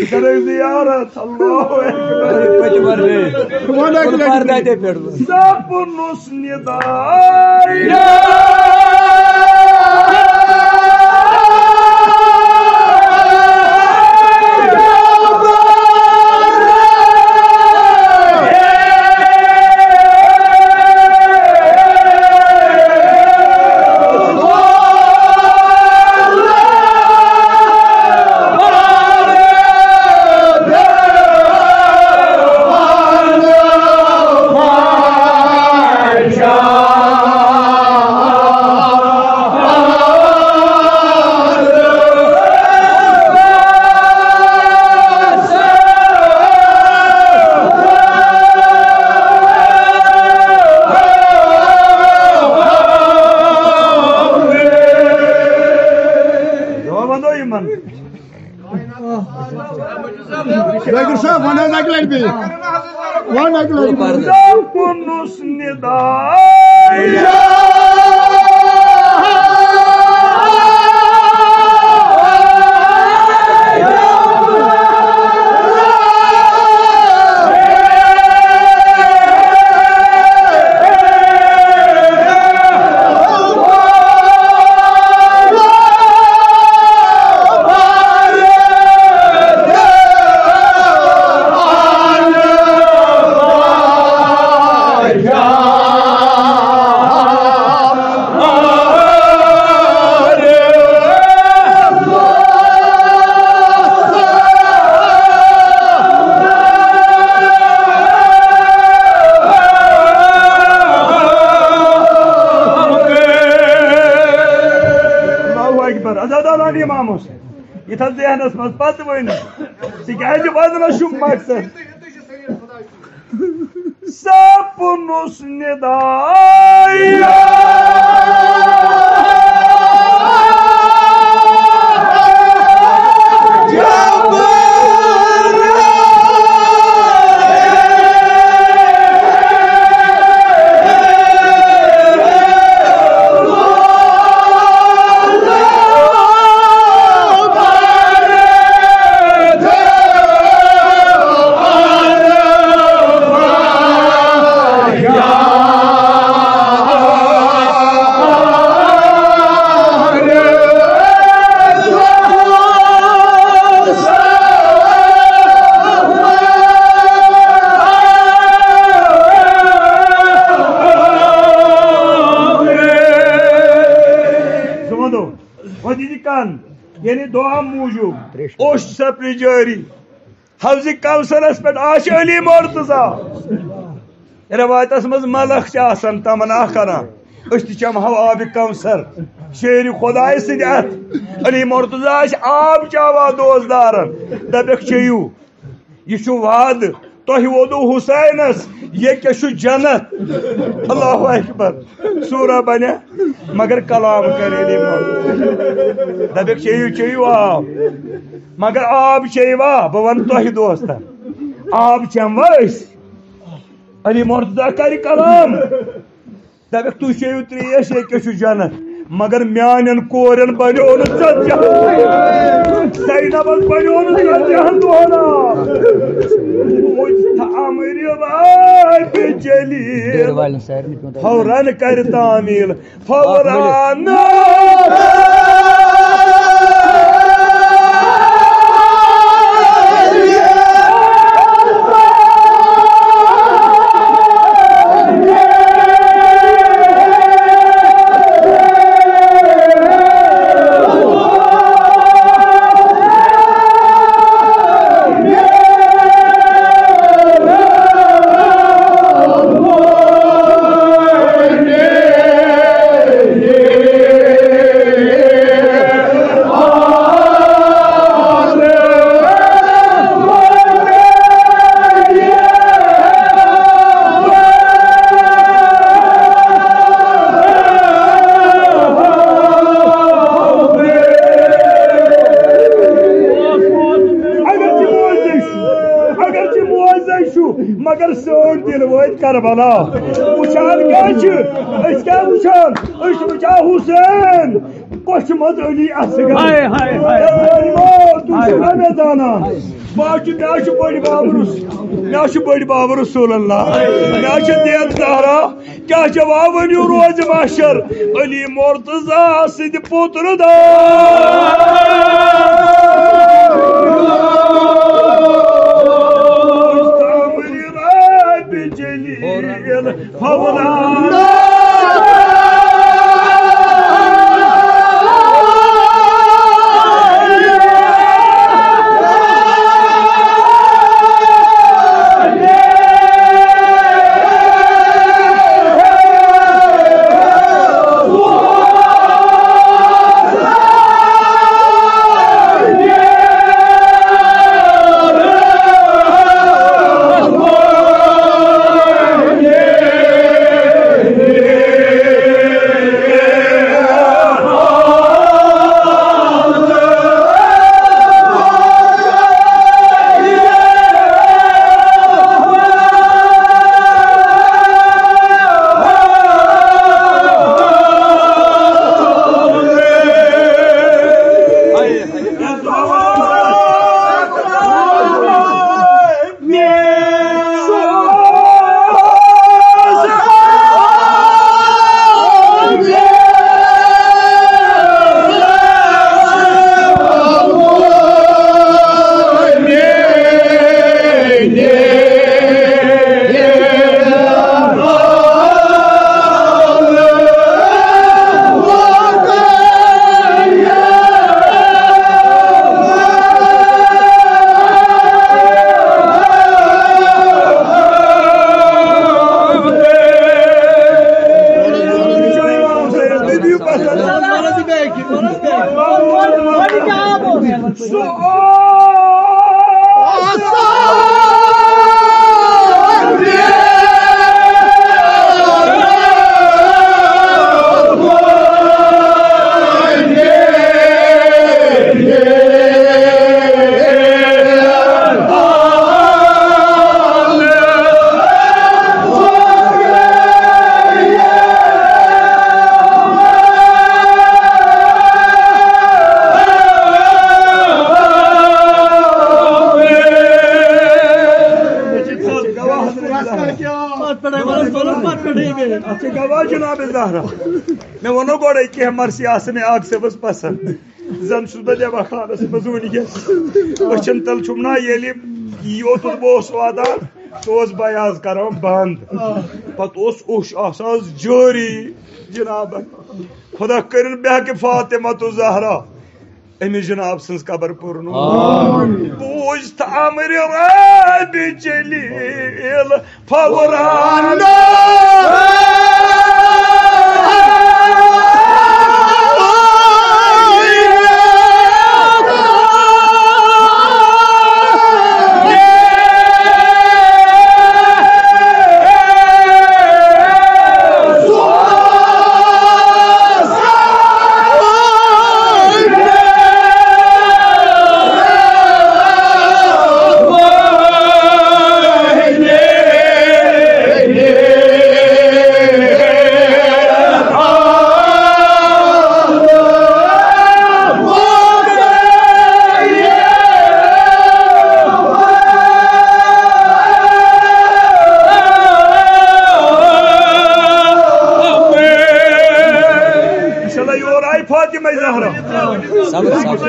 ژٕ کَرَکھ زیارت۔ اللہ اکبر۔ پٔتِم وَن بیٚیہِ۔ وَن اَکہِ لَٹہِ۔ پَردٕ اَتے پٮ۪ٹھ۔ سَپُنُس نِدا۔ دعا وَنو یِمَن۔ ڈاکٹر صٲب، وَن حظ اَکہِ لَٹہِ بیٚیہِ۔ وَن اَکہِ لَٹہِ بیٚیہِ۔ سَپُنُس نِدا۔ اللہ اکبر۔ عزت داران امام حسین۔ یہِ تھاو ذہنس منٛز پتہٕ ؤنِتھ۔ تِکیٛازِ وننس چھُ مقصد۔ سپنُس نِدا۔ زٕ وَنو، وۄنۍ دِیِو کَن، یعنی دُعا موٗجوٗب۔ اوٚش سپرِ جٲری۔ حوضِ کوثرس پٮ۪ٹھ آسہِ علی مرتضیٰ۔ رٮ۪وایتس منٛز ملک چھِ آسان تمنا کران، أسۍ تہِ چمہو آبِ کوثر۔ شیرِ خۄدایہِ سٕنٛدِ اَتھٕ علی مرتضیٰ آسہِ آب چاوان دوستدارن، دپٮ۪کھ چیٚیِو۔ یہِ چھُ وعدٕ تۄہہِ ووٚنوُ حسینس، یہِ کیٛاہ چھُ جنت۔ اللہ اکبر۔ سورہ بنیا، مگر کلام کرے علی محمد۔ دپکھ چیٚیِو، چیٚیِو آب، مگر آب چیٚیِوا؟ بہٕ ونہٕ تۄہہِ دوستن، آب چٮ۪موا أسۍ؟ علی مرتضیٰ کرِ کلام۔ دپکھ تُہۍ چیٚیِو ترٛیش، یہِ کیٛاہ چھُ جنت؟ مگر میانٮ۪ن کورٮ۪ن بنیو نہٕ ژتجی ہن۔ زینبس بنیو نہٕ ژتجی ہن دۄہن آب۔ مجھ تھا امر رب جلیل۔ فوراً کر تعمیل، فوراً۔ کربلا۔ وٕچھان کیٛاہ چھِ؟ أسۍ کیٛاہ وٕچھان؟ أسۍ چھِ وٕچھان حسین کۄچھِ منٛز علی اصغر۔ ہاے، ہاے، ہاے، ہاے۔ تیٚلہِ ؤنۍ مو، تُہۍ ہاے، چھِو نا ہاے۔ مےٚ زانان؟ بہٕ حظ چھُس، مےٚ حظ چھُ بٔڑۍ بب رس-، مےٚ حظ چھُ بٔڑۍ بب رسول اللہ، مےٚ حظ چھِ دید زہرا۔ کیٛاہ جواب ؤنِو روزِ محشر؟ علی مرتضی سٕنٛدِ پُترٕ دار۔ مستعمل رب جلیل فوراً۔ اَتھ چھِ گواہ جناب زہرا۔ مےٚ ووٚنُو گۄڈَے کینٛہہ مرثی آسہٕ مےٚ عاقب صٲبَس پسنٛد۔ زَن چھُس بہٕ دٮ۪مہٕ خانَس منٛز وٕنکیٚس۔ أچھَن تَل چھُم نا ییٚلہِ یوٚتَتھ بہٕ اوسُس واتان، سُہ اوس بیاض کران بنٛد۔ پَتہٕ اوس اوٚش آسان جٲری جناب۔ خدا کٔرِن بہٕ ہٮ۪کہٕ فاطمہ تہٕ زہرا أمِس جناب سٕنٛز قبر پُرنو۔ آمین۔ بوٗزۍ تہٕ امرِ ربِ جلیل فوراً۔ انشاءاللہ یور آیہِ فاطمہ زہرا۔ صبر، صبر۔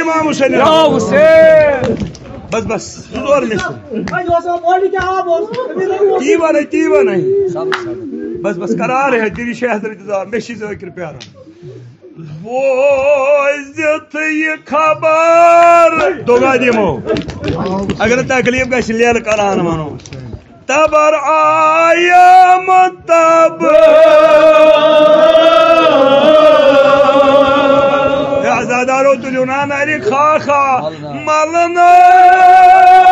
امام حسین۔ یا حسین۔ بس، بس، زٕ ژور مِنٹ۔ وۄنۍ اوس مولوی کیٛاہ آب اوس؟ تی وَنَے، تی وَنَے۔ بس، بس، قرار ہے، تیری شیخ حضرت، مےٚ چھِ ذٲکِر پیاران۔ بوٗزِتھ یہِ خبر دُعا دِمو۔ اگر نہٕ تکلیف گژھِ، لیلہٕ قرآن وَنو۔ تبر آیم تب۔ اے عزادارو، تُلِو نا نرِ خاخا ملنہٕ۔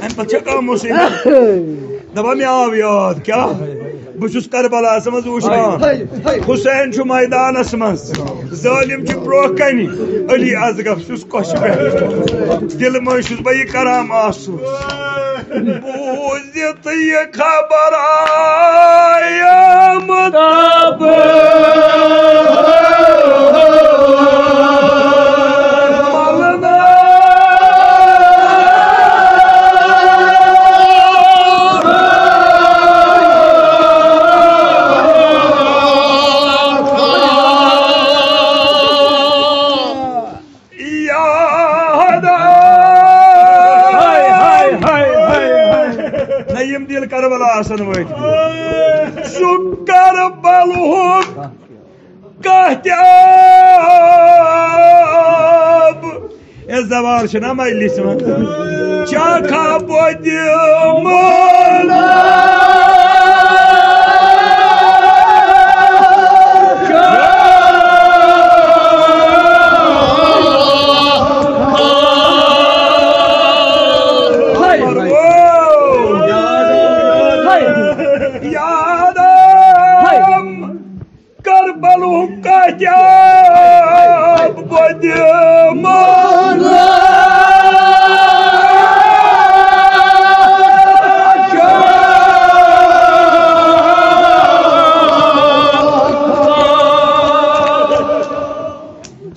اَمہِ پتہٕ چھےٚ کانٛہہ مُصیبت؟ دَپان، مےٚ آو یاد، کیٛاہ؟ بہٕ چھُس کربلاہَس منٛز وٕچھان، حسین چھُ مٲدانَس منٛز، ظٲلِم چھُ برٛونٛہہ کَنہِ، علی اصغر چھُس کۄچھِ پٮ۪ٹھ۔ دِلہٕ منٛز چھُس بہٕ یہِ کران محسوٗس۔ بوٗزِتھ یہِ خبر آیم تب ملنہٕ۔ یاد آو۔ ہاے، ہاے، ہاے، ہاے، ہاے۔ نہ، یِم دِل کربلا آسن وٲتۍ۔ سُہ کربلہُک کانٛہہ تہِ آب۔ اے، زوال چھُنہ مجلسہِ منٛز۔ چاکھا بودِ مٲلہٕ۔ یاد آو۔ کربلہُک کتہِ آب بہٕ دِمہٕ۔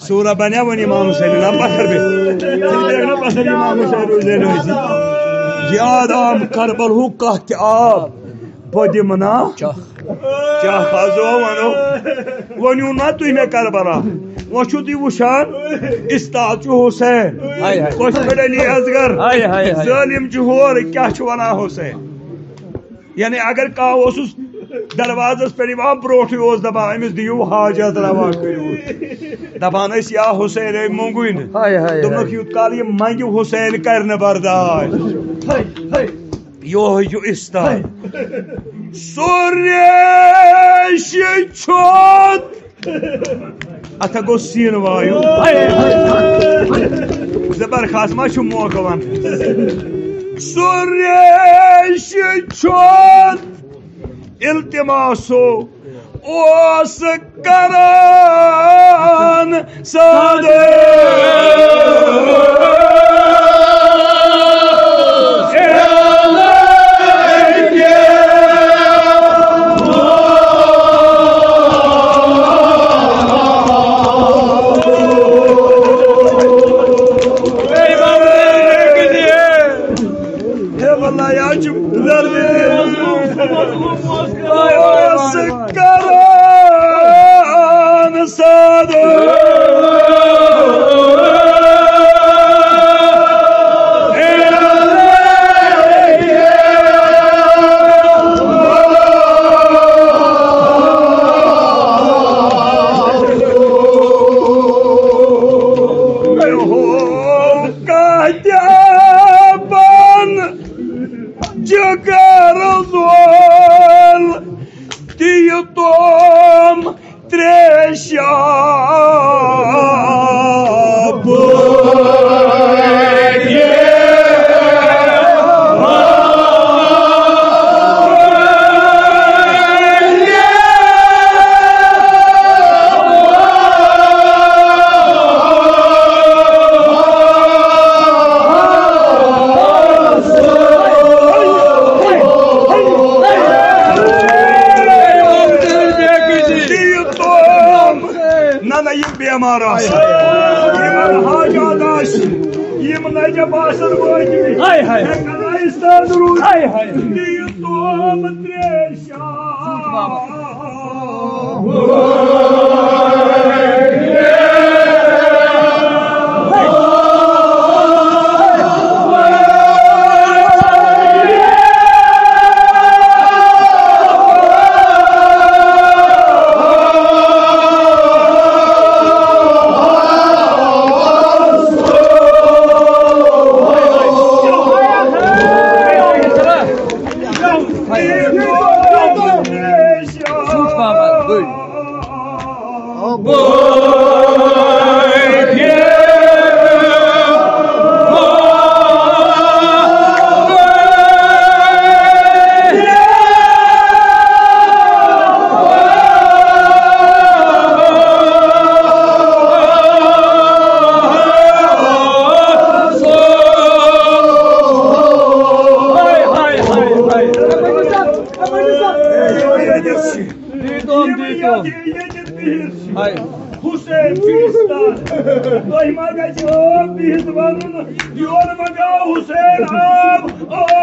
سورہ بنیٛاہ وۄنۍ امام حسین، نہ پتھر بیٚیہِ۔ ژٕ بیٚہکھ نہ پتھر امام حسین روزِ زینہٕ ٲسی۔ یاد آو کربلہُک کتہِ آب بہٕ دِمہٕ نا۔ چاہ۔ چاہ حظ وَنو۔ ؤنِو نا تُہۍ مےٚ کربلا۔ وۄنۍ چھُو تُہۍ وٕچھان، استاد چھُ حسین۔ ہاے ہاے۔ کۄچھِ پٮ۪ٹھ علی اصغر۔ ہاے ہاے ہاے۔ ظٲلِم چھُ ہورٕ، کیٛاہ چھُ وَنان حسین؟ یعنی اگر کانٛہہ اوسُس دروازس پٮ۪ٹھ یِوان، برونٛٹھٕے اوس دَپان، أمِس دِیِو حاجت روا کٔرِو۔ دَپان ٲسۍ، یا حسین، ہے مۄنٛگُے نہٕ۔ ہاے ہاے ہاے۔ دوٚپنَکھ، یوٗت کال یہِ منٛگہِ، حسین کَرِ نہٕ برداش۔ ہاے ہاے۔ یوہے چھُ استاد۔ سُہ ریش چھُ۔ اتھ گوٚو سیٖن وایُن۔ زبر خاص ما چھُ موقعہٕ وَنُن۔ سُہ ریش چھُ۔ التماسو اوس کران۔ سادٕ۔ ہے واللہ، یہِ حظ چھُ زردِ دِل۔ اوس کران سادٕ۔ کتہِ بن جگر زول تہِ یہِ تُم تریشہ۔ نہ، نہ، یِم بیمار آسن، یِمن حاجات آسہِ، یِم نجب آسن وٲتمٕتۍ، ہاے، ہاے۔ ہٮ۪کن نہٕ استاد روٗزِتھ۔ ہاے، ہاے۔ دِیِو تُم تریشہ۔ ییٚتہِ بِہِتھ حسین فِرِشتہ، تۄہہِ ما گژھِ آب بِہِتھ وَنُن، یورٕ ما گوٚو حسین آب،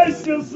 ٲسِس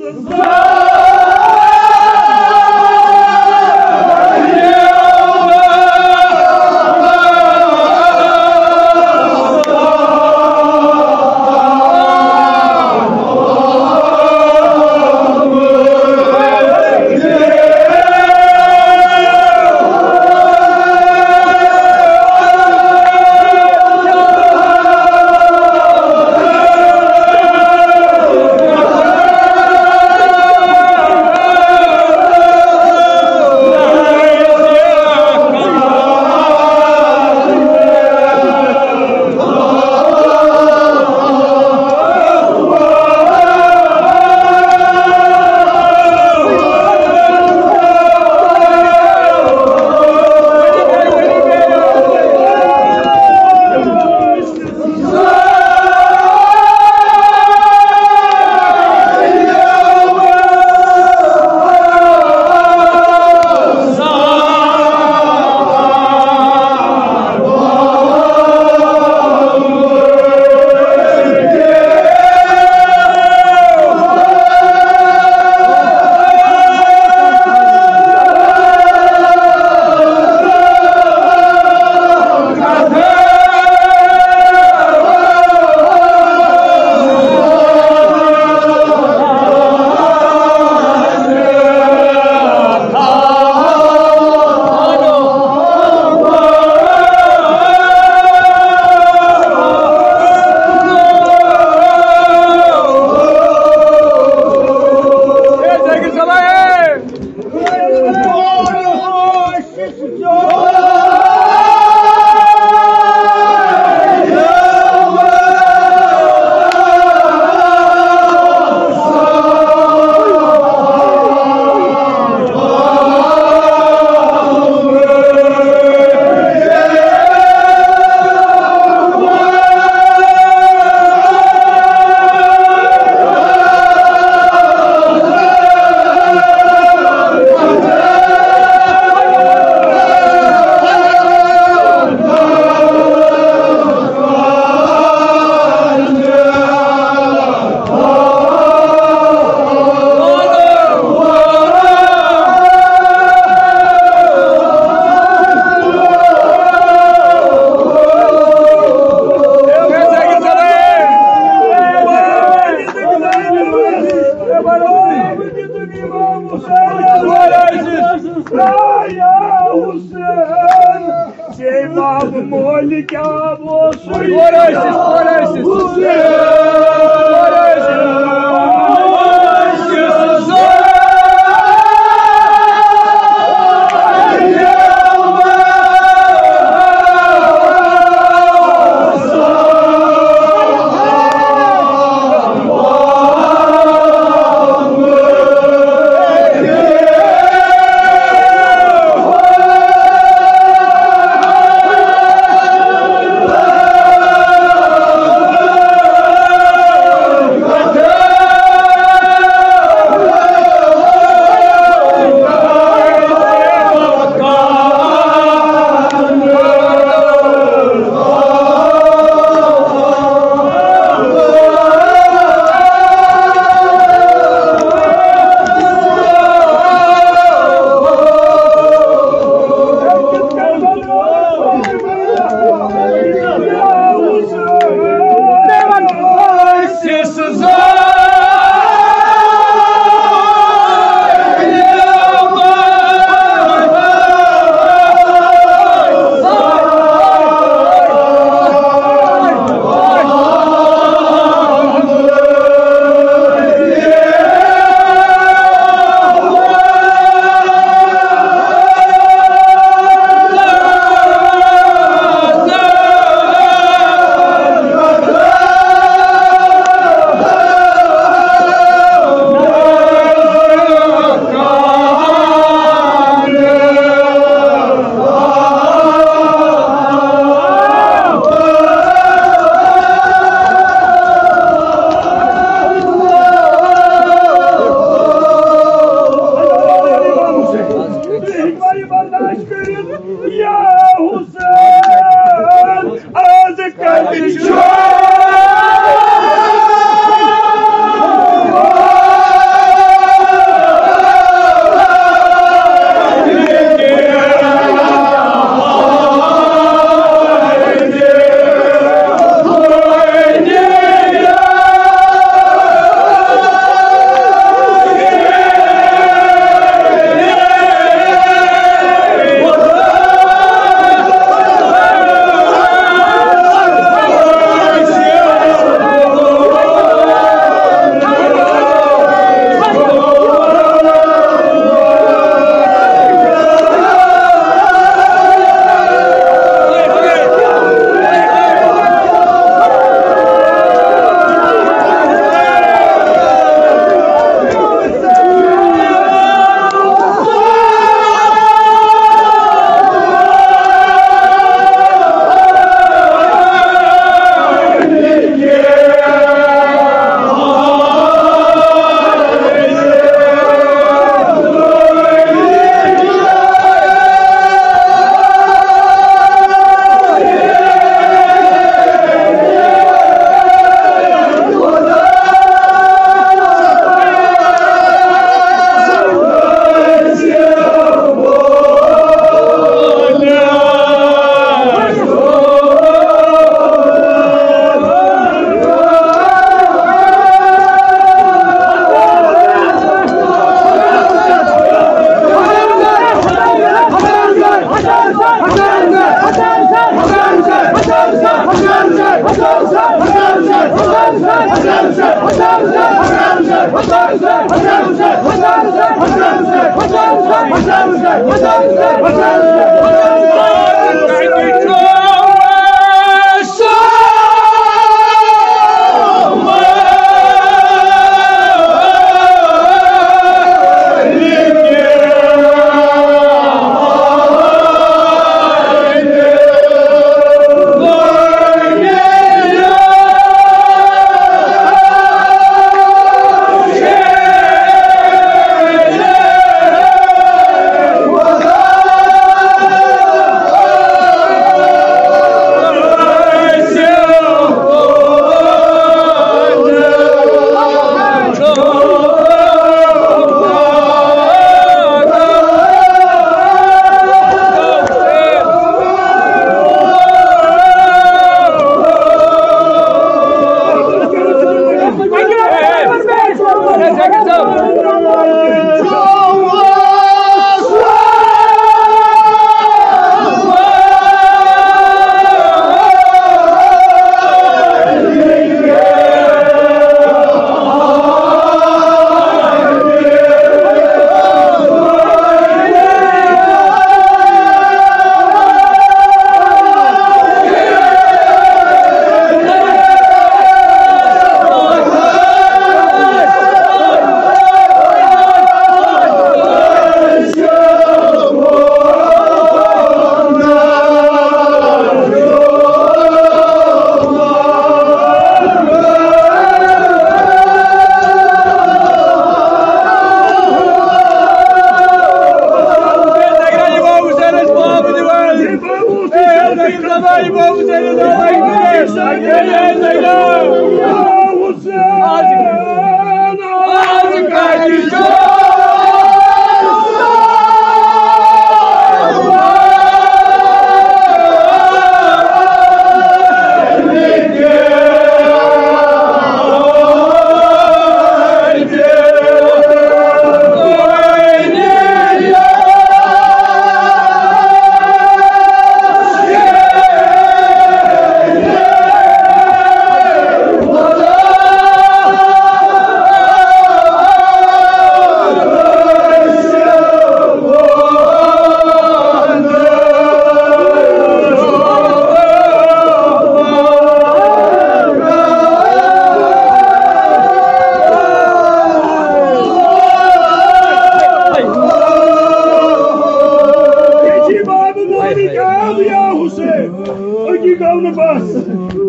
أکی گوٚو نہٕ بس،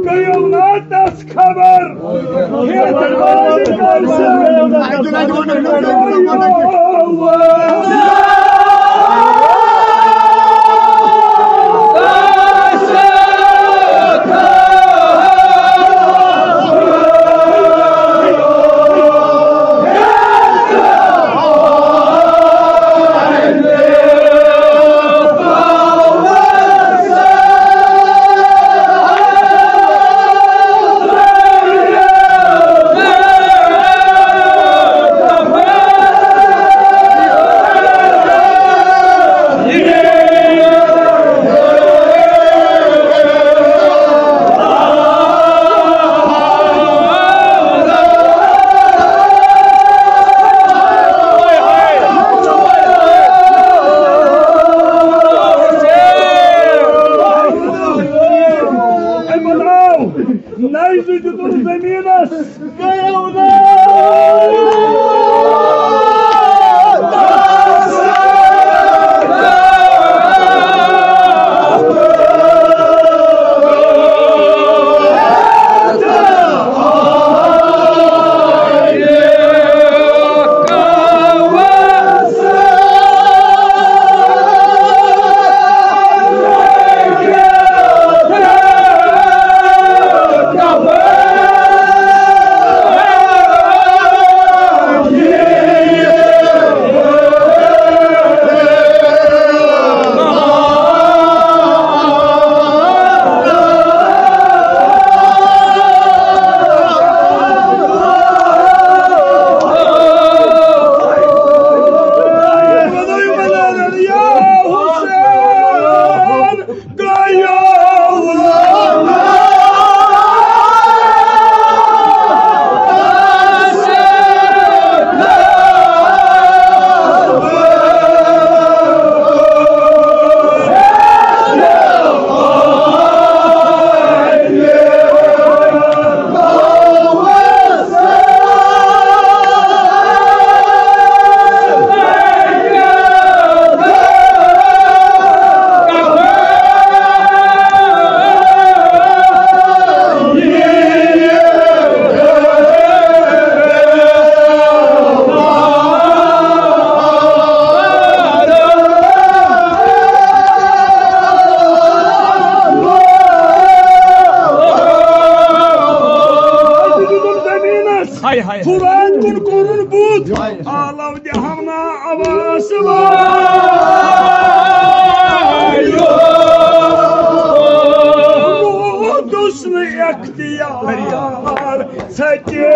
گٔیو نا تس خبر۔ عالم دِ ہم نا عباس ووتُس نہٕ اختیار ژھٹہِ۔